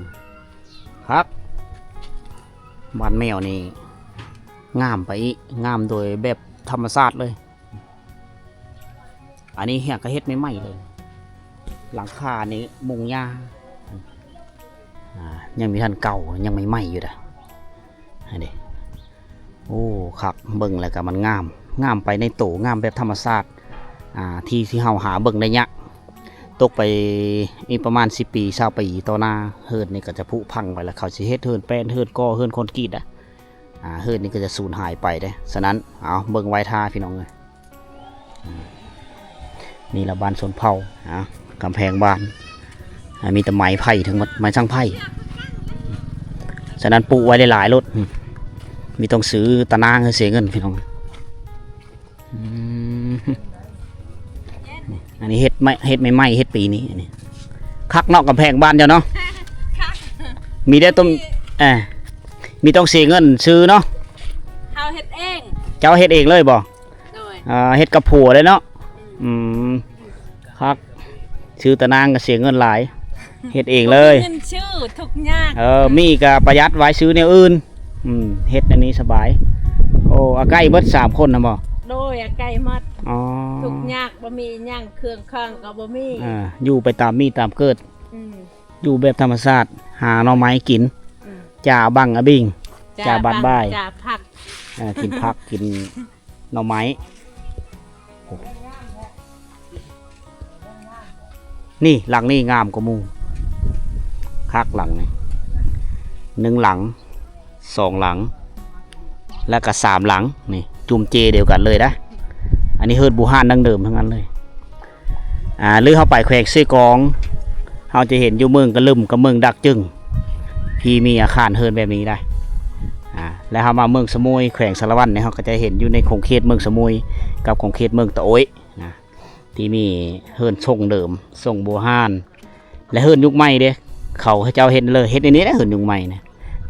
ຄັກ. ບ້ານແມວນີ້ງາມໄປອີກ ງາມໂດຍແບບທຳມະຊາດເລີຍ. ອັນນີ້ຫາກະເຮັດໃໝ່ໆເລີຍ ຫຼັງຄານີ້ມຸງຫຍ້າ ອ່າ ຍັງມີທັນເກົ່າ ຍັງໃໝ່ໆຢູ່ເດ້. ອັນນີ້ ໂອ້ ຄັກ ເບິ່ງແລ້ວກະມັນງາມ ງາມໄປໃນໂຕ ງາມແບບທຳມະຊາດ ອ່າ ທີ່ ທີ່ເຮົາຫາເບິ່ງໄດ້ຍາກ. ຕົກໄປອີກປະມານສິບປີ ຊາວປີຕໍ່ໜ້າ ເຮືອນນີ້ກໍຈະຜຸພັງໄປແລ້ວ ເຂົາຊິເຮັດເຮືອນແປ້ນ ເຮືອນກໍ່ ເຮືອນຄອນກຣີດນະ. ອ່າ ເຮືອນນີ້ກໍຈະສູນຫາຍໄປເດ້. ສະນັ້ນ ເອົາ ເບິ່ງໄວ້ຖ້າ ພີ່ນ້ອງເອີຍ. ອືມ ນີ້ລະບ້ານຊົນເຜົ່າ. ອ່າ ກຳແພງບ້ານ ອ່າ ມີແຕ່ໄມ້ໄຜ່ທັງໝົດ ໄມ້ສັງໄຜ່. ສະນັ້ນ ປູກໄວ້ຫຼາຍໆໂລດ. ອືມ ມີຕ້ອງຊື້ຕາໜ່າງ ເສຍເງິນ ພີ່ນ້ອງ. ອືມ ອັນນີ້ເຮັດໃໝ່ ເຮັດໃໝ່ໆ ເຮັດປີນີ້ ອັນນີ້ ຄັກເນາະ ກຳແພງບ້ານເຈົ້າເນາະ. ຄັກ ມີແຕ່ຕ້ອງ ເອີ ມີຕ້ອງເສຍເງິນຊື້ເນາະ. ເຮົາເຮັດເອງ. ເຈົ້າເຮັດເອງເລີຍບໍ່? ໂດຍ. ອ່າ ເຮັດກັບຜົວເດ້ເນາະ. ອືມ ຄັກ ຊື້ຕານາງກໍເສຍເງິນຫຼາຍ ເຮັດເອງເລີຍ. ເງິນຊື້ທຸກຍາກ. ເອີ ມີກໍປະຢັດໄວ້ຊື້ແນວອື່ນ. ອືມ ເຮັດອັນນີ້ສະບາຍ. ໂອ້ ອາໄກ່ເບິດສາມຄົນນະບໍ່? ໂດຍ ອາໄກ່ໝົດ. ອໍ ທຸກຍາກ ບໍ່ມີຫຍັງ ເຄື່ອງຂອງກໍບໍ່ມີ. ອ່າ ຢູ່ໄປຕາມມີຕາມເກີດ. ອືມ ຢູ່ແບບທຳມະຊາດ ຫາໜໍ່ໄມ້ກິນ. ອືມ ຈ່າບັງອະບິງ ຈ່າ ຈ່າບັນ ບັງ ບ່າຍ ຈ່າຜັກ. ເອີ ກິນຜັກ ກິນໜໍ່ໄມ້. ນີ້ ຫຼັງນີ້ງາມກວ່າໝູ່ ຄັກຫຼັງນີ້ ໜຶ່ງຫຼັງ ສອງຫຼັງ ແລ້ວກໍສາມຫຼັງ. ນີ້ ຈຸ່ມເຈດຽວກັນເລີຍນະ. ອັນນີ້ເຮືອນບູຮານດັ້ງເດີມທັງນັ້ນເລີຍ. ອ່າ ຫຼືເຮົາໄປແຂວງເຊກອງ ເຮົາຈະເຫັນຢູ່ເມືອງກະລຶມກັບເມືອງດາກຈຶງ ທີ່ມີອາຄານເຮືອນແບບນີ້ໄດ໋. ອ່າ ແລ້ວເຮົາມາເມືອງສະໝຸຍ ແຂວງສາລະວັນນີ້ ເຮົາກໍຈະເຫັນຢູ່ໃນຂົງເຂດເມືອງສະໝຸຍ ກັບຂົງເຂດເມືອງຕະໂອ້ຍນະ ທີ່ມີເຮືອນຊົງເດີມ ຊົງບູຮານ ແລະ ເຮືອນຍຸກໃໝ່ເດ້ ເຂົາເຈົ້າເຮັດເລີຍ ເຮັດອັນນີ້ແຫຼະ ເຮືອນຍຸກໃໝ່ນະ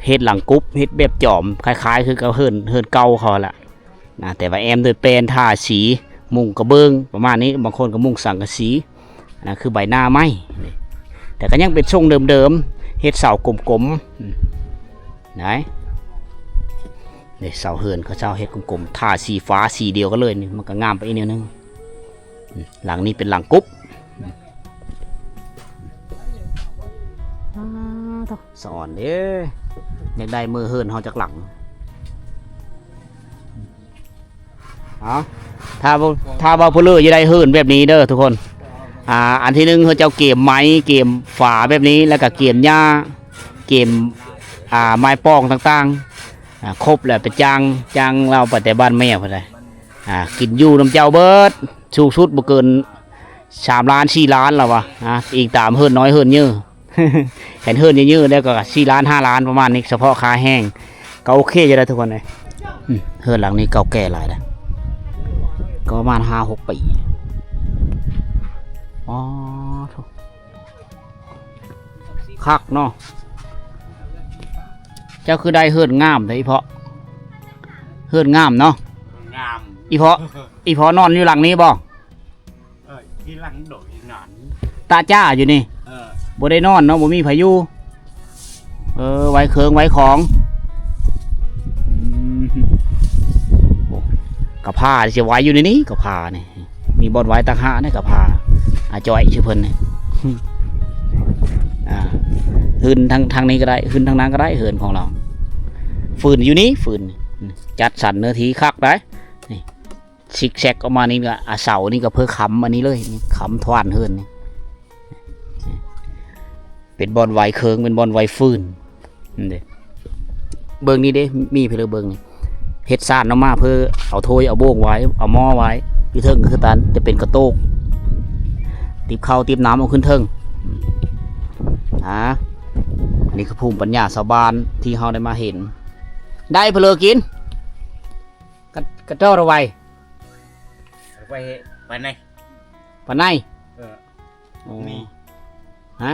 ເຮັດຫຼັງກຸບ ເຮັດແບບຈອມ ຄ້າຍໆຄືກັບເຮືອນ ເຮືອນເກົ່າເຂົາຫັ້ນລະນະ ແຕ່ວ່າແອ້ມດ້ວຍແປ້ນ ທາສີ ມຸງກະເບື້ອງ ປະມານນີ້ ບາງຄົນກໍມຸງສັງກະສີ ອັນນັ້ນຄືໃບໜ້າໄມ້ ແຕ່ກໍຍັງເປັນຊົງເດີມໆ ເຮັດເສົາກົມໆ ອືມ ໄດ້ ນີ້ເສົາເຮືອນເຂົາເຈົ້າເຮັດກົມໆ ທາສີຟ້າສີດຽວກັນເລີຍ ນີ້ມັນກໍງາມໄປອີກແນວໜຶ່ງ. ອືມ ຫຼັງນີ້ເປັນຫຼັງກຸບ. ອືມ ອ້າ ໂທ້ ສະອອນເດ້ ຢາກໄດ້ມື້ເຮືອນເຮົາຈັກຫຼັງ. ເອົາ ຖ້າວ່າ ຖ້າວ່າຜູ້ເລີກຢາກໄດ້ເຮືອນແບບນີ້ເດີທຸກຄົນ. ອ່າ ອັນທີໜຶ່ງ ເຂົາເຈົ້າກຽມໄມ້ ກຽມຝາແບບນີ້ ແລ້ວກໍກຽມຫຍ້າ ກຽມ ອ່າ ໄມ້ປອງຕ່າງໆ ອ່າ ຄົບແລ້ວໄປຈ້າງ ຈ້າງລາວໄປແຕ່ບ້ານແມ່ພຸ້ນໃດ໋. ອ່າ ກິນຢູ່ນຳເຈົ້າເບິດ ສູງສຸດບໍ່ເກີນສາມລ້ານ ສີ່ລ້ານລະວ່າ ອ່າ ອີງຕາມເຮືອນນ້ອຍເຮືອນໃຫຍ່. ຄັນເຮືອນເຍີະໆແລ້ວກໍສີ່ລ້ານ ຫ້າລ້ານ ປະມານນີ້ ສະເພາະຄ່າແຮງ ກໍໂອເຄຢູ່ແລ້ວທຸກຄົນເອີຍ. ອືມ ເຮືອນຫຼັງນີ້ເກົ່າແກ່ຫຼາຍເດ້ ກໍປະມານຫ້າຫົກປີ. ອໍ ໂທ້ ຄັກເນາະ. ເຈົ້າຄືໄດ້ເຮືອນງາມແທ້ອີ່ເພາະ ເຮືອນງາມເນາະ. ງາມ ອີ່ເພາະ ອີ່ເພາະນອນຢູ່ຫຼັງນີ້ບໍ່? ເອີ ທີ່ຫຼັງໂດຍນັ້ນ ຕາຈ້າຢູ່ນີ້. ເອີ ບໍ່ໄດ້ນອນເນາະ ບໍ່ມີໃຜຢູ່. ເອີ ໄວ້ເຄື່ອງໄວ້ຂອງ. ອືມ ໂອ້ ກະພ້າຊິໄວ້ຢູ່ໃນນີ້ ກະພ້ານີ້ ມີບ່ອນໄວ້ຕ່າງຫາກໃນກະພ້າ ອາຈ້ອຍຊື່ເພິ່ນນີ້. ອ່າ ຫື່ນທາງ ທາງນີ້ກໍໄດ້ ຫື່ນທາງນັ້ນກໍໄດ້ ເຮືອນຂອງລາວ. ຟືນຢູ່ນີ້ ຟືນ ຈັດສັນເນື້ອທີ່ຄັກໄດ໋ ນີ້. ຊິກແຊັກອອກມານີ້ ອາ ເສົານີ້ກໍເພື່ອຄ້ຳອັນນີ້ເລີຍ ນີ້ ຄ້ຳທວານເຮືອນນີ້ ເປັນບ່ອນໄວ້ເຄື່ອງ ເປັນບ່ອນໄວ້ຟືນ. ນີ້ເດ້ ເບິ່ງນີ້ເດ້ ມີເພິ່ນເບິ່ງນີ້ ເຮັດຊານອອກມາເພື່ອເອົາຖ້ວຍ ເອົາໂບງໄວ້ ເອົາໝໍ້ໄວ້. ຢູ່ເທິງກໍຄືກັນ ຈະເປັນກະໂຕກ ຕິບເຂົ້າຕິບນ້ຳເອົາຂຶ້ນເທິງ. ອ່າ ອັນນີ້ຄືພູມປັນຍາຊາວບ້ານທີ່ເຮົາໄດ້ມາເຫັນ. ໄດ້ເພິ່ນເລີກິນ ກະ ກະເຈົ້າລະໄວ ໄປ ໄປໃນ ປານໃດ? ເອີ ໂອ້ ນີ້ ຮະ?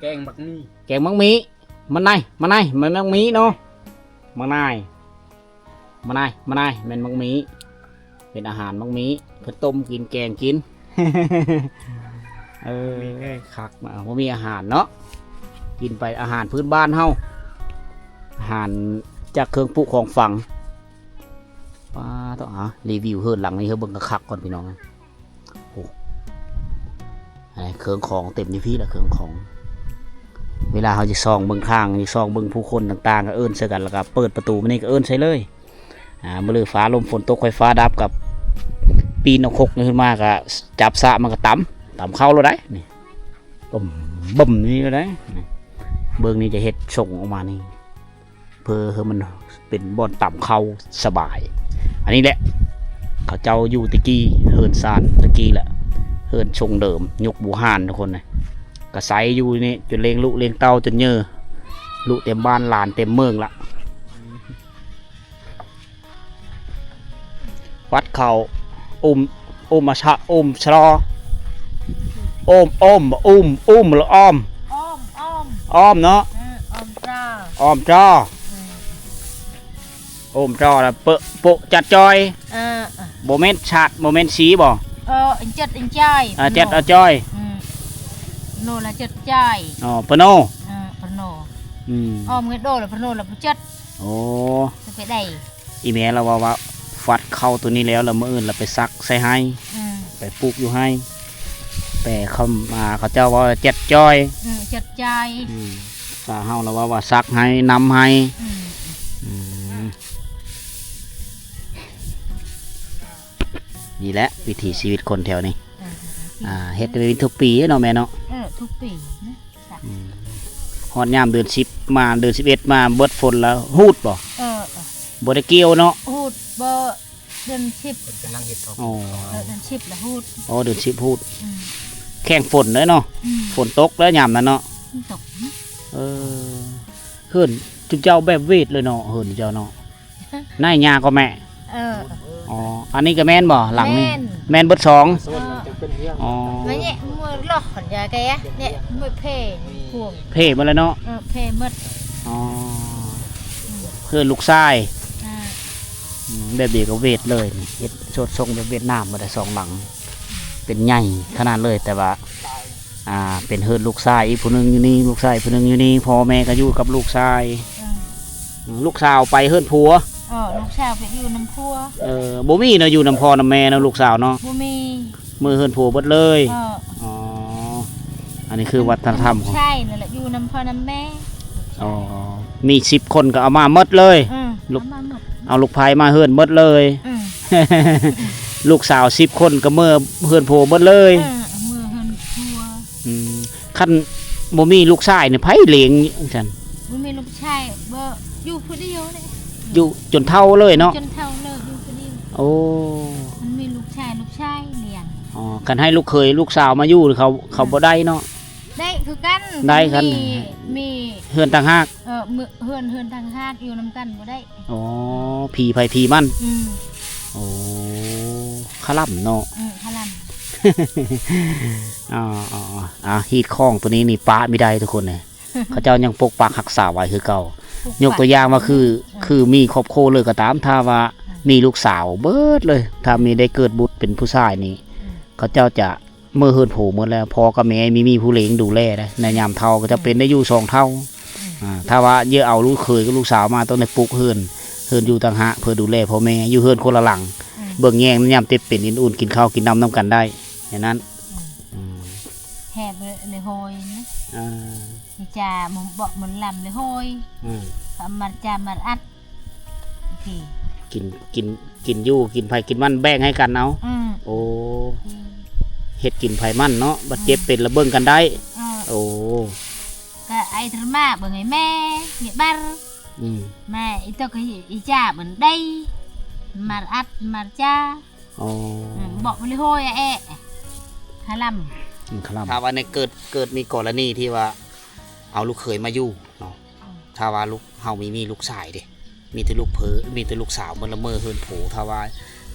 ແກງບັກໝີ່ ແກງບັກໝີ່ ມັນໃນ ມັນໃນ ມັນບັກໝີ່ເນາະ ບັກນາຍ ມັນໃນ ມັນໃນ ແມ່ນບັກໝີ່ ເປັນອາຫານບັກໝີ່ ເພິ່ນຕົ້ມກິນ ແກງກິນ. ເອີ ຄັກນະ ບໍ່ມີອາຫານເນາະ ກິນໄປອາຫານພື້ນບ້ານເຮົາ ອາຫານຈາກເຄື່ອງປຸຂອງຝັງ. ປາໂທ້ ອ່າ ຣີວິວເຮືອນຫຼັງນີ້ໃຫ້ເບິ່ງຄັກໆກ່ອນພີ່ນ້ອງ. ໂອ້ ເຄື່ອງຂອງເຕັມຢູ່ພີ້ລະ ເຄື່ອງຂອງ. ເວລາເຮົາຈະສ່ອງເບິ່ງທາງ ຈະສ່ອງເບິ່ງຜູ້ຄົນຕ່າງໆ ກໍເອີ້ນໃສ່ກັນ ແລ້ວກໍເປີດປະຕູມານີ້ກໍເອີ້ນໃສ່ເລີຍ. ອ່າ ມື້ລືຟ້າລົມຝົນຕົກ ໄຟຟ້າດັບ ກໍປີນເອົາຄົກນີ້ຂຶ້ນມາ ກໍຈັບສະ ມັນກໍຕຳ ຕຳເຂົ້າໂລດໄດ໋ ນີ້ ບຶ້ມ ບຶ້ມນີ້ໂລດໄດ໋. ນີ້ ເບິ່ງນີ້ຈະເຮັດຊົງອອກມານີ້ ເພື່ອໃຫ້ມັນເປັນບ່ອນຕຳເຂົ້າສະບາຍ. ອັນນີ້ແຫຼະ ເຂົາເຈົ້າຢູ່ແຕ່ກີ້ ເຮືອນຊານແຕ່ກີ້ແຫຼະ ເຮືອນຊົງເດີມຍຸກບູຮານທຸກຄົນນະ ກະໃຊ້ຢູ່ນີ້ຈົນລ້ຽງລູກລ້ຽງເຕົ້າຈົນເຍີ ລູກເຕັມບ້ານຫຼານເຕັມເມືອງລະ. ວັດເຂົ້າ ອຸມ ອຸມມະຊະ ອຸມຊະລອ ໂອມ ໂອມ ອຸມ ອຸມ ຫຼື ອ້ອມ? ອ້ອມ ອ້ອມ ອ້ອມເນາະ ເອີ ອ້ອມຈອ ອ້ອມຈອ ເອີ ໂອມຈອລະ ເປະ ໂປະ ຈັດ ຈອຍ ເອີ. ບໍ່ແມ່ນຊາດ ບໍ່ແມ່ນສີບໍ່? ເອີ ເຈັດອັນຈ້ອຍ ເອີ ເຈັດອັນຈ້ອຍ ອືມ ໂນລະເຈັດຈ້ອຍ ອໍ ປະໂນ ເອີ ປະໂນ ອືມ ອ້ອມເງິນໂດລະປະໂນລະປະເຈັດ ໂອ້ ໄປໄດ້ ອີແມ່ລາວເວົ້າວ່າ ຟັດເຂົ້າໂຕນີ້ແລ້ວ ລະມື້ອື່ນລະໄປສັກໃສ່ໄຮ່ ອືມ ໄປປູກຢູ່ໄຮ່ ແປຄຳ ອ່າ ເຂົາເຈົ້າເວົ້າວ່າຈັດຈ້ອຍ ອືມ ຈັດຈ້ອຍ ອືມ ສາວເຮົາລະເວົ້າວ່າສັກໄຮ່ ນຳໄຮ່ ອືມ ອືມ ນີ້ແຫຼະວິຖີຊີວິດຄົນແຖວນີ້ ເອີ ອ່າ ເຮັດເປັນທຸກປີເນາະແມ່ເນາະ ເອີ ທຸກປີນະ ອືມ ຮອດຍາມເດືອນສິບມາ ເດືອນສິບເອັດມາ ເບິດຝົນລະຮູດບໍ່? ເອີ ບໍ່ໄດ້ກ່ຽວເນາະ ຮູດບໍ່ ເດືອນສິບ ເພິ່ນກຳລັງເຮັດເຂົ້າ ອໍ ເອີ ເດືອນສິບລະຮູດ ອໍ ເດືອນສິບຮູດ ອືມ ແຂ່ງຝົນເດ້ເນາະ ອືມ ຝົນຕົກແລ້ວຍາມນັ້ນເນາະ ຝົນຕົກ ເອີ ເຮືອນຈຸເຈົ້າແບບເວດເລີຍເນາະ ເຮືອນເຈົ້າເນາະ ນາຍຫຍ້າກໍແມ່ ເອີ ອໍ ອັນນີ້ກໍແມ່ນບໍ່? ຫຼັງນີ້ ແມ່ນ ແມ່ນເບິດສອງ ເອີ ອໍ ມາແຍະມືລອກ ຄັນຢາແກ ແຍະມືເພພວງ ເພໝົດແລ້ວເນາະ ເອີ ເພໝົດ ອໍ ເຮືອນລູກຊາຍ ອືມ ແບບດຽວກັບເວດເລີຍ ເຮັດໂສດຊົງແບບຫວຽດນາມໝົດ ໄດ້ສອງຫຼັງ ເປັນໃຫຍ່ຂະໜາດເລີຍ ແຕ່ວ່າ ອ່າ ເປັນເຮືອນລູກຊາຍອີກຜູ້ໜຶ່ງຢູ່ນີ້ ລູກຊາຍຜູ້ໜຶ່ງຢູ່ນີ້ ພໍ່ແມ່ກໍຢູ່ກັບລູກຊາຍ ອືມ ອືມ ລູກສາວໄປເຮືອນຜົວ ເອີ ລູກສາວໄປຢູ່ນຳຜົວ ເອີ ບໍ່ມີເນາະ ຢູ່ນຳພໍ່ນຳແມ່ເນາະ ລູກສາວເນາະ ບໍ່ມີ ເມືອເຮືອນຜົວເບິດເລີຍ ເອີ ອໍ ອັນນີ້ຄືວັດທະນະທຳຂອງ ໃຊ່ ນັ້ນແຫຼະ ຢູ່ນຳພໍ່ນຳແມ່ ອໍ ມີສິບຄົນກໍເອົາມາໝົດເລີຍ ອືມ ລູກ ເອົາມາໝົດ ເອົາລູກໃພ້ມາເຮືອນໝົດເລີຍ ອືມ ລູກສາວສິບຄົນກໍເມືອເຮືອນຜົວໝົດເລີຍ ເອີ ເມືອເຮືອນຜົວ ອືມ ຄັນບໍ່ມີລູກຊາຍນີ້ໃຜລ້ຽງຈັ່ງຊັ້ນ? ບໍ່ມີລູກຊາຍ ບໍ່ ຢູ່ຜູ້ດຽວເດ້ ຢູ່ຈົນເຖົ້າເລີຍເນາະ ຈົນເຖົ້າເລີຍ ຢູ່ຜູ້ດຽວ ໂອ້ ມັນມີລູກຊາຍ ລູກຊາຍລ້ຽງ ອໍ ຄັນໃຫ້ລູກເຂີຍລູກສາວມາຢູ່ ເຂົາ ເຂົາ ອືມ ບໍ່ໄດ້ເນາະ ໄດ້ຄືກັນ ໄດ້ຄັນ ມີ ມີເຮືອນຕ່າງຫາກ ເອີ ເຮືອນ ເຮືອນຕ່າງຫາກ ຢູ່ນຳກັນບໍ່ໄດ້ ອໍ ຜີໃຜຜີມັນ ອືມ ໂອ້ ຄະລຳເນາະ ອືມ ຄະລຳ ອໍ ອ່າ ຮີດຄອງໂຕນີ້ນີ້ປະບໍ່ໄດ້ທຸກຄົນເອີຍ ເຂົາເຈົ້າຍັງປົກປັກຮັກສາໄວ້ຄືເກົ່າ ປົກປັກ ຍົກຕົວຢ່າງວ່າຄື ເອີ ຄືມີຄອບຄົວເລີຍກໍຕາມ ຖ້າວ່າ ອືມ ມີລູກສາວເບິດເລີຍ ຖ້າມີໄດ້ເກີດບຸດເປັນຜູ້ຊາຍນີ້ ອືມ ເຂົາເຈົ້າຈະ ເມືອເຮືອນຜູໝົດແລ້ວ ພໍ່ກັບແມ່ມີ ມີຜູ້ລ້ຽງດູແລເດ້ ໃນຍາມເຖົ້າກໍຈະເປັນໄດ້ຢູ່ສອງເຖົ້າ ອືມ ອ່າ ຖ້າວ່າເຢາເອົາລູກເຂີຍກັບລູກສາວມາ ຕ້ອງໄດ້ປຸກເຮືອນ ເຮືອນຢູ່ຕ່າງຫາກ ເພື່ອດູແລພໍ່ແມ່ ຢູ່ເຮືອນຄົນລະຫຼັງ ອືມ ເບິ່ງແຍງຍາມເຈັບເປັນ ອືນໆ ກິນເຂົ້າກິນນ້ຳນຳກັນໄດ້ ແນວນັ້ນ ອືມ ອືມ ແຮບເລີຍ ເລີຍໂຮຍນະ ອ່າ ຈາໝົນເບາະໝົນລຳເລີຍໂຮຍ ອືມ ມາຈາມາອັດ ໂອເຄ ກິນ ກິນ ກິນຢູ່ ກິນໃຜກິນມັນ ແບ່ງໃຫ້ກັນເອົາ ອືມ ໂອ້ ອືມ ເຮັດກິນໃຜມັນເນາະ ບາດເຈັບ ອືມ ເປັນລະເບິ່ງກັນໄດ້ ເອີ ໂອ້ ກະໄອ້ທະມາເບິ່ງໃຫ້ແມ່ ແມ່ບັນ ອືມ ແມ່ອີຕົກ ອີຈາເບິ່ງໄດ້ ມາອັດ ມາຈາ ອໍ ອືມ ເບາະມັນເລີຍໂຮຍອະແອະ ຄະລຳ ອືມ ຄະລຳ ຖ້າວ່າໃນເກີດ ເກີດມີກໍລະນີທີ່ວ່າເອົາລູກເຂີຍມາຢູ່ເນາະ ອືມ ຖ້າວ່າລູກເຮົາມີ ມີລູກຊາຍເດ້ ມີແຕ່ລູກເຂີຍ ມີແຕ່ລູກສາວ ມັນລະເມີເຮືອນຜູ ຖ້າວ່າ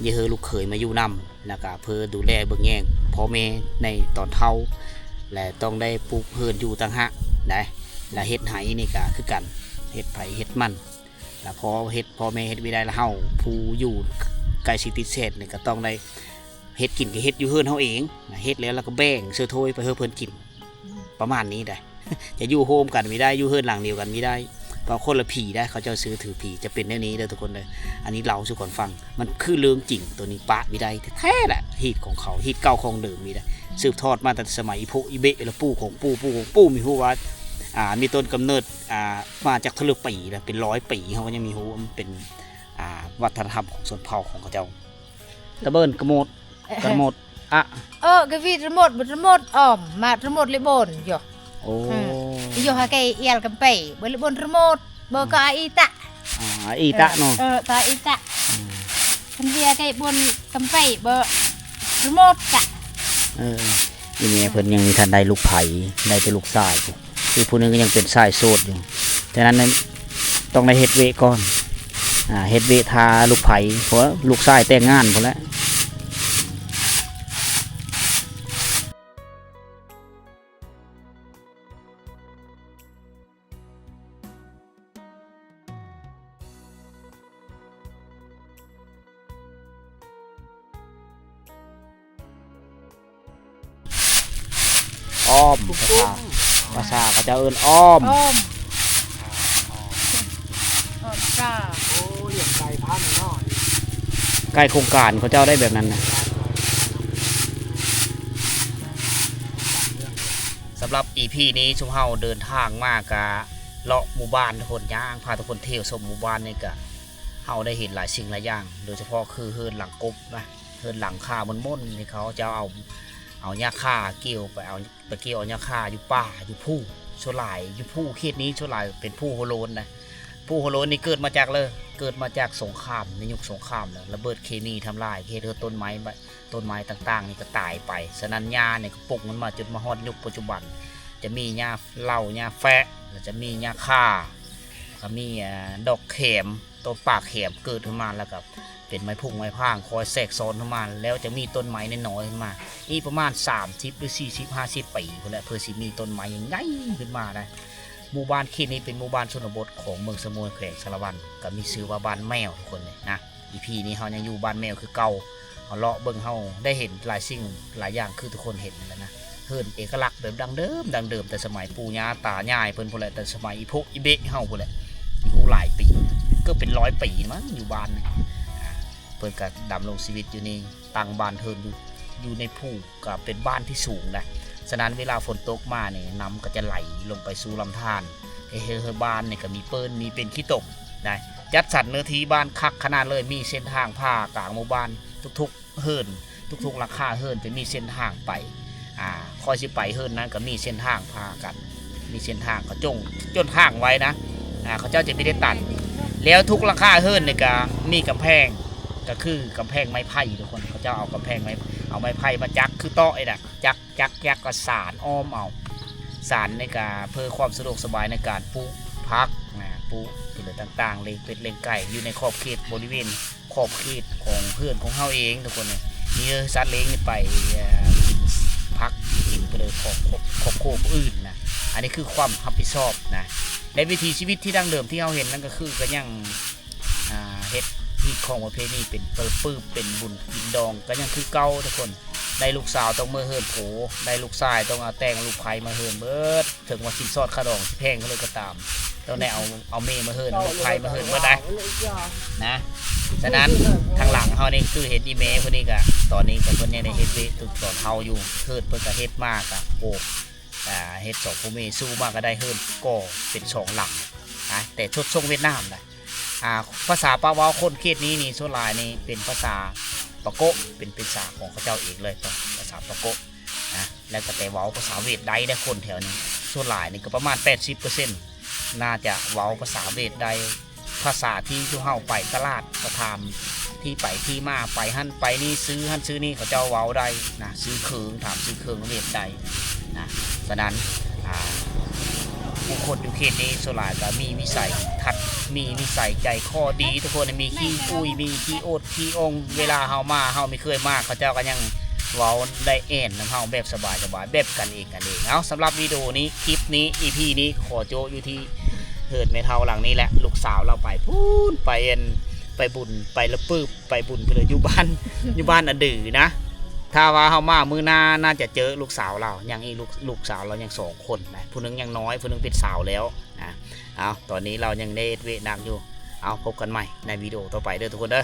ຢ່າເຮີລູກເຂີຍມາຢູ່ນຳ ແລ້ວກະເພື່ອດູແລເບິ່ງແຍງພໍ່ແມ່ໃນຕອນເຖົ້າ ແລະ ຕ້ອງໄດ້ປຸກເຮືອນຢູ່ຕ່າງຫາກໄດ໋ ແລະ ເຮັດໄຮ່ນີ້ກະຄືກັນ ເຮັດໃຜເຮັດມັນ ແລ້ວພໍເຮັດ ພໍ່ແມ່ເຮັດບໍ່ໄດ້ ແລ້ວເຮົາຜູ້ຢູ່ໃກ້ຊິຕິດເສດນີ້ກະຕ້ອງໄດ້ ເຮັດກິນກໍເຮັດຢູ່ເຮືອນເຮົາເອງ ເຮັດແລ້ວ ແລ້ວກໍແບ່ງເຊື້ອໂທຍໄປໃຫ້ເພິ່ນກິນ ປະມານນີ້ໄດ໋ ຈະຢູ່ໂຮມກັນບໍ່ໄດ້ ຢູ່ເຮືອນຫຼັງດຽວກັນບໍ່ໄດ້ ເພາະຄົນລະຜີໄດ໋ ເຂົາເຈົ້າເຊື່ອຖືຜີ ຈະເປັນແນວນີ້ເດີທຸກຄົນເດີ ອັນນີ້ເລົ່າສູ່ກັນຟັງ ມັນຄືເລື່ອງຈິງ ໂຕນີ້ປະບໍ່ໄດ້ແທ້ໆແຫຼະ ຮີດຂອງເຂົາ ຮີດເກົ່າຂອງເດີມນີ້ໄດ໋ ສືບທອດມາຕັ້ງແຕ່ສະໄໝອີ່ໂພອີ່ເບະ ແລະ ປູ່ຂອງປູ່ ປູ່ຂອງປູ່ ມີຮູ້ວ່າ ອ່າ ມີຕົ້ນກຳເນີດ ອ່າ ມາຈາກເທົ່າໃດປີແລ້ວ ເປັນຮ້ອຍປີ ເຮົາກໍຍັງມີຮູ້ວ່າມັນເປັນ ອ່າ ວັດທະນະທຳຂອງຊົນເຜົ່າຂອງເຂົາເຈົ້າ ຕະເບີນກະໂມດ ກະໂມດ ອະ ເອີ ກະວີຕະໂມດ ຕະໂມດອ້ອມ ມາຕະໂມດລິບົນ ໂຢ ໂອ້ ເອີ ໂຢ ຫາໄກອຽລກຳໄປ ເບີນລິບົນຕະໂມດ ເບີນກໍອາອີຕະ ອາ ອາອີຕະເນາະ ເອີ ຕາອີຕະ ອືມ ຄັນເວີຍໄກບົນກຳໄປ ເບີນຕະໂມດຕະ ເອີ ອີແມ່ເພິ່ນຍັງບໍ່ທັນໄດ້ລູກໃຜ ໄດ້ແຕ່ລູກຊາຍ ອີກຜູ້ໜຶ່ງກໍຍັງເປັນຊາຍໂສດຢູ່ ສະນັ້ນຕ້ອງໄດ້ເຮັດເວະກ່ອນ ອ່າ ເຮັດເວະຖ້າລູກໃຜ ເພາະວ່າລູກຊາຍແຕ່ງງານພຸ້ນແຫຼະ. ອ້ອມ ภາສາ ພາສາເຂົາເຈົ້າເອີ້ນອ້ອມ ອ້ອມ ອ້ອມກາ ໂອ້ ລ້ຽງໄກ່ພັນເນາະ ໄກ່ໂຄງການເຂົາເຈົ້າໄດ້ແບບນັ້ນນະ. ສຳລັບອີພີນີ້ ຊຸມເຮົາເດີນທາງມາກະເລາະໝູ່ບ້ານທຸກຄົນ ຍ່າງພາທຸກຄົນທ່ຽວຊົມໝູ່ບ້ານນີ້ກະ ເຮົາໄດ້ເຫັນຫຼາຍສິ່ງຫຼາຍຢ່າງ ໂດຍສະເພາະຄືເຮືອນຫຼັງກົບນະ ເຮືອນຫຼັງຄາມົນໆ ທີ່ເຂົາເຈົ້າເອົາ ເອົາຫຍ້າຄາກ່ຽວໄປ ເອົາ ໄປກ່ຽວເອົາຫຍ້າຄາຢູ່ປ່າ ຢູ່ພູ ສ່ວນຫຼາຍຢູ່ພູ ເຂດນີ້ສ່ວນຫຼາຍເປັນພູໂຮໂລນນະ ພູໂຮໂລນນີ້ເກີດມາຈາກເລີ ເກີດມາຈາກສົງຄາມ ໃນຍຸກສົງຄາມນະ ລະເບີດເຄມີທຳລາຍ ເຮັດໃຫ້ຕົ້ນໄມ້ ຕົ້ນໄມ້ຕ່າງໆນີ້ກໍຕາຍໄປ. ສະນັ້ນຫຍ້ານີ້ກໍປົກມັນມາຈົນມາຮອດຍຸກປັດຈຸບັນ ຈະມີຫຍ້າເຫຼົ່າ ຫຍ້າແຟະ ແລ້ວຈະມີຫຍ້າຄາ ກໍມີ ອ່າ ດອກແຂມ ຕົ້ນປາກແຂມເກີດຂຶ້ນມາ ແລ້ວກໍເປັນໄມ້ພຸ້ງໄມ້ພາງຄອຍແຊກຊ້ອນຂຶ້ນມາ ແລ້ວຈະມີຕົ້ນໄມ້ນ້ອຍໆຂຶ້ນມາ ອີກປະມານສາມສິບ ຫຼື ສີ່ສິບ ຫ້າສິບປີພຸ້ນແຫຼະ ເພື່ອຊິມີຕົ້ນໄມ້ໃຫຍ່ຂຶ້ນມາໄດ໋. ໝູ່ບ້ານເຂດນີ້ເປັນໝູ່ບ້ານຊົນນະບົດຂອງເມືອງສະໝວນ ແຂວງສາລະວັນ ກໍມີຊື່ວ່າບ້ານແມວທຸກຄົນເລີຍນະ. ອີພີນີ້ເຮົາຍັງຢູ່ບ້ານແມວຄືເກົ່າ ເຮົາເລາະເບິ່ງ ເຮົາໄດ້ເຫັນຫຼາຍສິ່ງຫຼາຍຢ່າງຄືທຸກຄົນເຫັນນັ້ນແຫຼະນະ ເຮືອນເອກະລັກແບບດັ້ງເດີມ ດັ້ງເດີມ ແຕ່ສະໄໝປູ່ຍ່າຕາຍາຍເພິ່ນພຸ້ນແຫຼະ ແຕ່ສະໄໝອີພວກອີເບະເຮົາພຸ້ນແຫຼະ ຢູ່ຫຼາຍປີ ເກືອບເປັນຮ້ອຍປີມັ້ງ ຢູ່ບ້ານນີ້ ອ່າ ເພິ່ນກໍດຳລົງຊີວິດຢູ່ນີ້ ຕັ້ງບ້ານເຮືອນຢູ່ ຢູ່ໃນພູ ກໍເປັນບ້ານທີ່ສູງນະ. ສະນັ້ນເວລາຝົນຕົກມານີ້ ນ້ຳກໍຈະໄຫຼລົງໄປສູ່ລຳທານ ເຮັດໃຫ້ ເຮັດໃຫ້ບ້ານນີ້ກໍມີເປິ້ນ ມີເປັນຂີ້ຕົມນະ. ຈັດສັນເນື້ອທີ່ບ້ານຄັກຂະໜາດເລີຍ ມີເສັ້ນທາງຜ່າກາງໝູ່ບ້ານ ທຸກໆເຮືອນ ທຸກໆຫຼັງຄາເຮືອນຈະມີເສັ້ນທາງໄປ ອ່າ ຂ້ອຍຊິໄປເຮືອນນັ້ນກໍມີເສັ້ນທາງຜ່າກັນ ມີເສັ້ນທາງ ເຂົາຈົງ ຈົນທາງໄວ້ນະ ອ່າ ເຂົາເຈົ້າຈະມີໄດ້ຕັດ ແລ້ວທຸກຫຼັງຄາເຮືອນນີ້ກໍມີກຳແພງ ກໍຄືກຳແພງໄມ້ໄຜ່ທຸກຄົນ ເຂົາເຈົ້າເອົາກຳແພງໄມ້ ເອົາໄມ້ໄຜ່ມາຈັກຄືເຕາະນີ້ນະ ຈັກ ຈັກ ຈັກ ແລ້ວກໍສານອ້ອມເອົາ ສານນີ້ກໍເພື່ອຄວາມສະດວກສະບາຍໃນການປູກຜັກນະ ປູກພືດຕ່າງໆ ລ້ຽງເປັດລ້ຽງໄກ່ ຢູ່ໃນຂອບເຂດບໍລິເວນ ຂອບເຂດຂອງເຮືອນຂອງເຮົາເອງທຸກຄົນ ມີສັດລ້ຽງນີ້ໄປ ເອີ ກິນຜັກກິນໄປເລີຍຂອງຄອບຄົວຜູ້ອື່ນນະ. ອັນນີ້ຄືຄວາມຮັບຜິດຊອບນະ ແລະ ວິຖີຊີວິດທີ່ດັ້ງເດີມທີ່ເຮົາເຫັນນັ້ນກໍຄື ກໍຍັງ ອ່າ ເຮັດຮີດຄອງປະເພນີ ເປັນປະປືບ ເປັນບຸນກິນດອງ ກໍຍັງຄືເກົ່າທຸກຄົນ ໄດ້ລູກສາວຕ້ອງເມືອເຮືອນໂຜ ໄດ້ລູກຊາຍຕ້ອງເອົາແຕ່ງລູກໃພ້ມາເຮືອນເບິດ ເຖິງວ່າສິນສອດຄ່າດອງຊິແພງເທົ່າໃດກໍຕາມ ຕ້ອງໄດ້ເອົາ ເອົາເມມາເຮືອນ ລູກໃພ້ມາເຮືອນເບິດໄດ໋ນະ. ສະນັ້ນທາງຫຼັງເຮົານີ້ຄືເຫັນອີ່ແມ່ຜູ້ນີ້ກະ ຕອນນີ້ກະເພິ່ນຍັງໄດ້ເຮັດວຽກ ຕອນເຮົາຢູ່ເຮືອນເພິ່ນກະເຮັດມາກະ ໂອ້ ອ່າ ເຮັດສອງຜົວເມຍສູ້ມາກະໄດ້ເຮືອນກໍເປັນສອງຫຼັງນະ ແຕ່ຊົດຊົງຫວຽດນາມນະ. ອ່າ ພາສາປາກເວົ້າຄົນເຂດນີ້ນີ້ ສ່ວນຫຼາຍນີ້ເປັນພາສາປາໂກະ ເປັນ ເປັນພາສາຂອງເຂົາເຈົ້າເອງເລີຍ ພາສາປາໂກະນະ ແລ້ວກໍແຕ່ເວົ້າພາສາຫວຽດໄດ້ເດ້ ຄົນແຖວນີ້ ສ່ວນຫຼາຍນີ້ກໍປະມານແປດສິບເປີເຊັນ ໜ້າຈະເວົ້າພາສາຫວຽດໄດ້. ພາສາທີ່ຊຸມເຮົາໄປຕະຫຼາດ ກໍຖາມທີ່ໄປທີ່ມາ ໄປຫັ້ນໄປນີ້ ຊື້ຫັ້ນຊື້ນີ້ ເຂົາເຈົ້າເວົ້າໄດ້ນະ ຊື້ເຄື່ອງ ຖາມຊື້ເຄື່ອງຫວຽດໄດ້ນະ. ສະນັ້ນ ອ່າ ຜູ້ຄົນຢູ່ເຂດນີ້ສ່ວນຫຼາຍກໍມີວິໄສທັດ ມີນິໄສໃຈຄໍດີ ທຸກຄົນມີຂີ້ອຸ້ຍ ມີຂີ້ອົດຂີ້ອົງ ເວລາເຮົາມາ ເຮົາມີເຄື່ອງມາ ເຂົາເຈົ້າກໍຍັງເວົ້າໄດ້ແອ່ນນຳເຮົາແບບສະບາຍໆ ແບບກັນເອງກັນເອງ. ເອົາ ສຳລັບວິດີໂອນີ້ ຄລິບນີ້ ອີພີນີ້ ຂໍໂຈະຢູ່ທີ່ເຮືອນແມ່ເຖົ້າຫຼັງນີ້ແຫຼະ ລູກສາວລາວໄປພຸ້ນ ໄປອັນ ໄປບຸນ ໄປລະປືບ ໄປບຸນພຸ້ນເລີຍ ຢູ່ບ້ານ ຢູ່ບ້ານອະດືນະ. ຖ້າວ່າເຮົາມາມື້ໜ້າ ໜ້າຈະເຈີລູກສາວລາວ ຍັງອີກ ລູກ ລູກສາວລາວຍັງສອງຄົນນະ ຜູ້ໜຶ່ງຍັງນ້ອຍ ຜູ້ໜຶ່ງເປັນສາວແລ້ວນະ. ເອົາ ຕອນນີ້ລາວຍັງໄດ້ເຮັດວຽກໜັກຢູ່. ເອົາ ພົບກັນໃໝ່ໃນວິດີໂອຕໍ່ໄປເດີທຸກຄົນເດີ.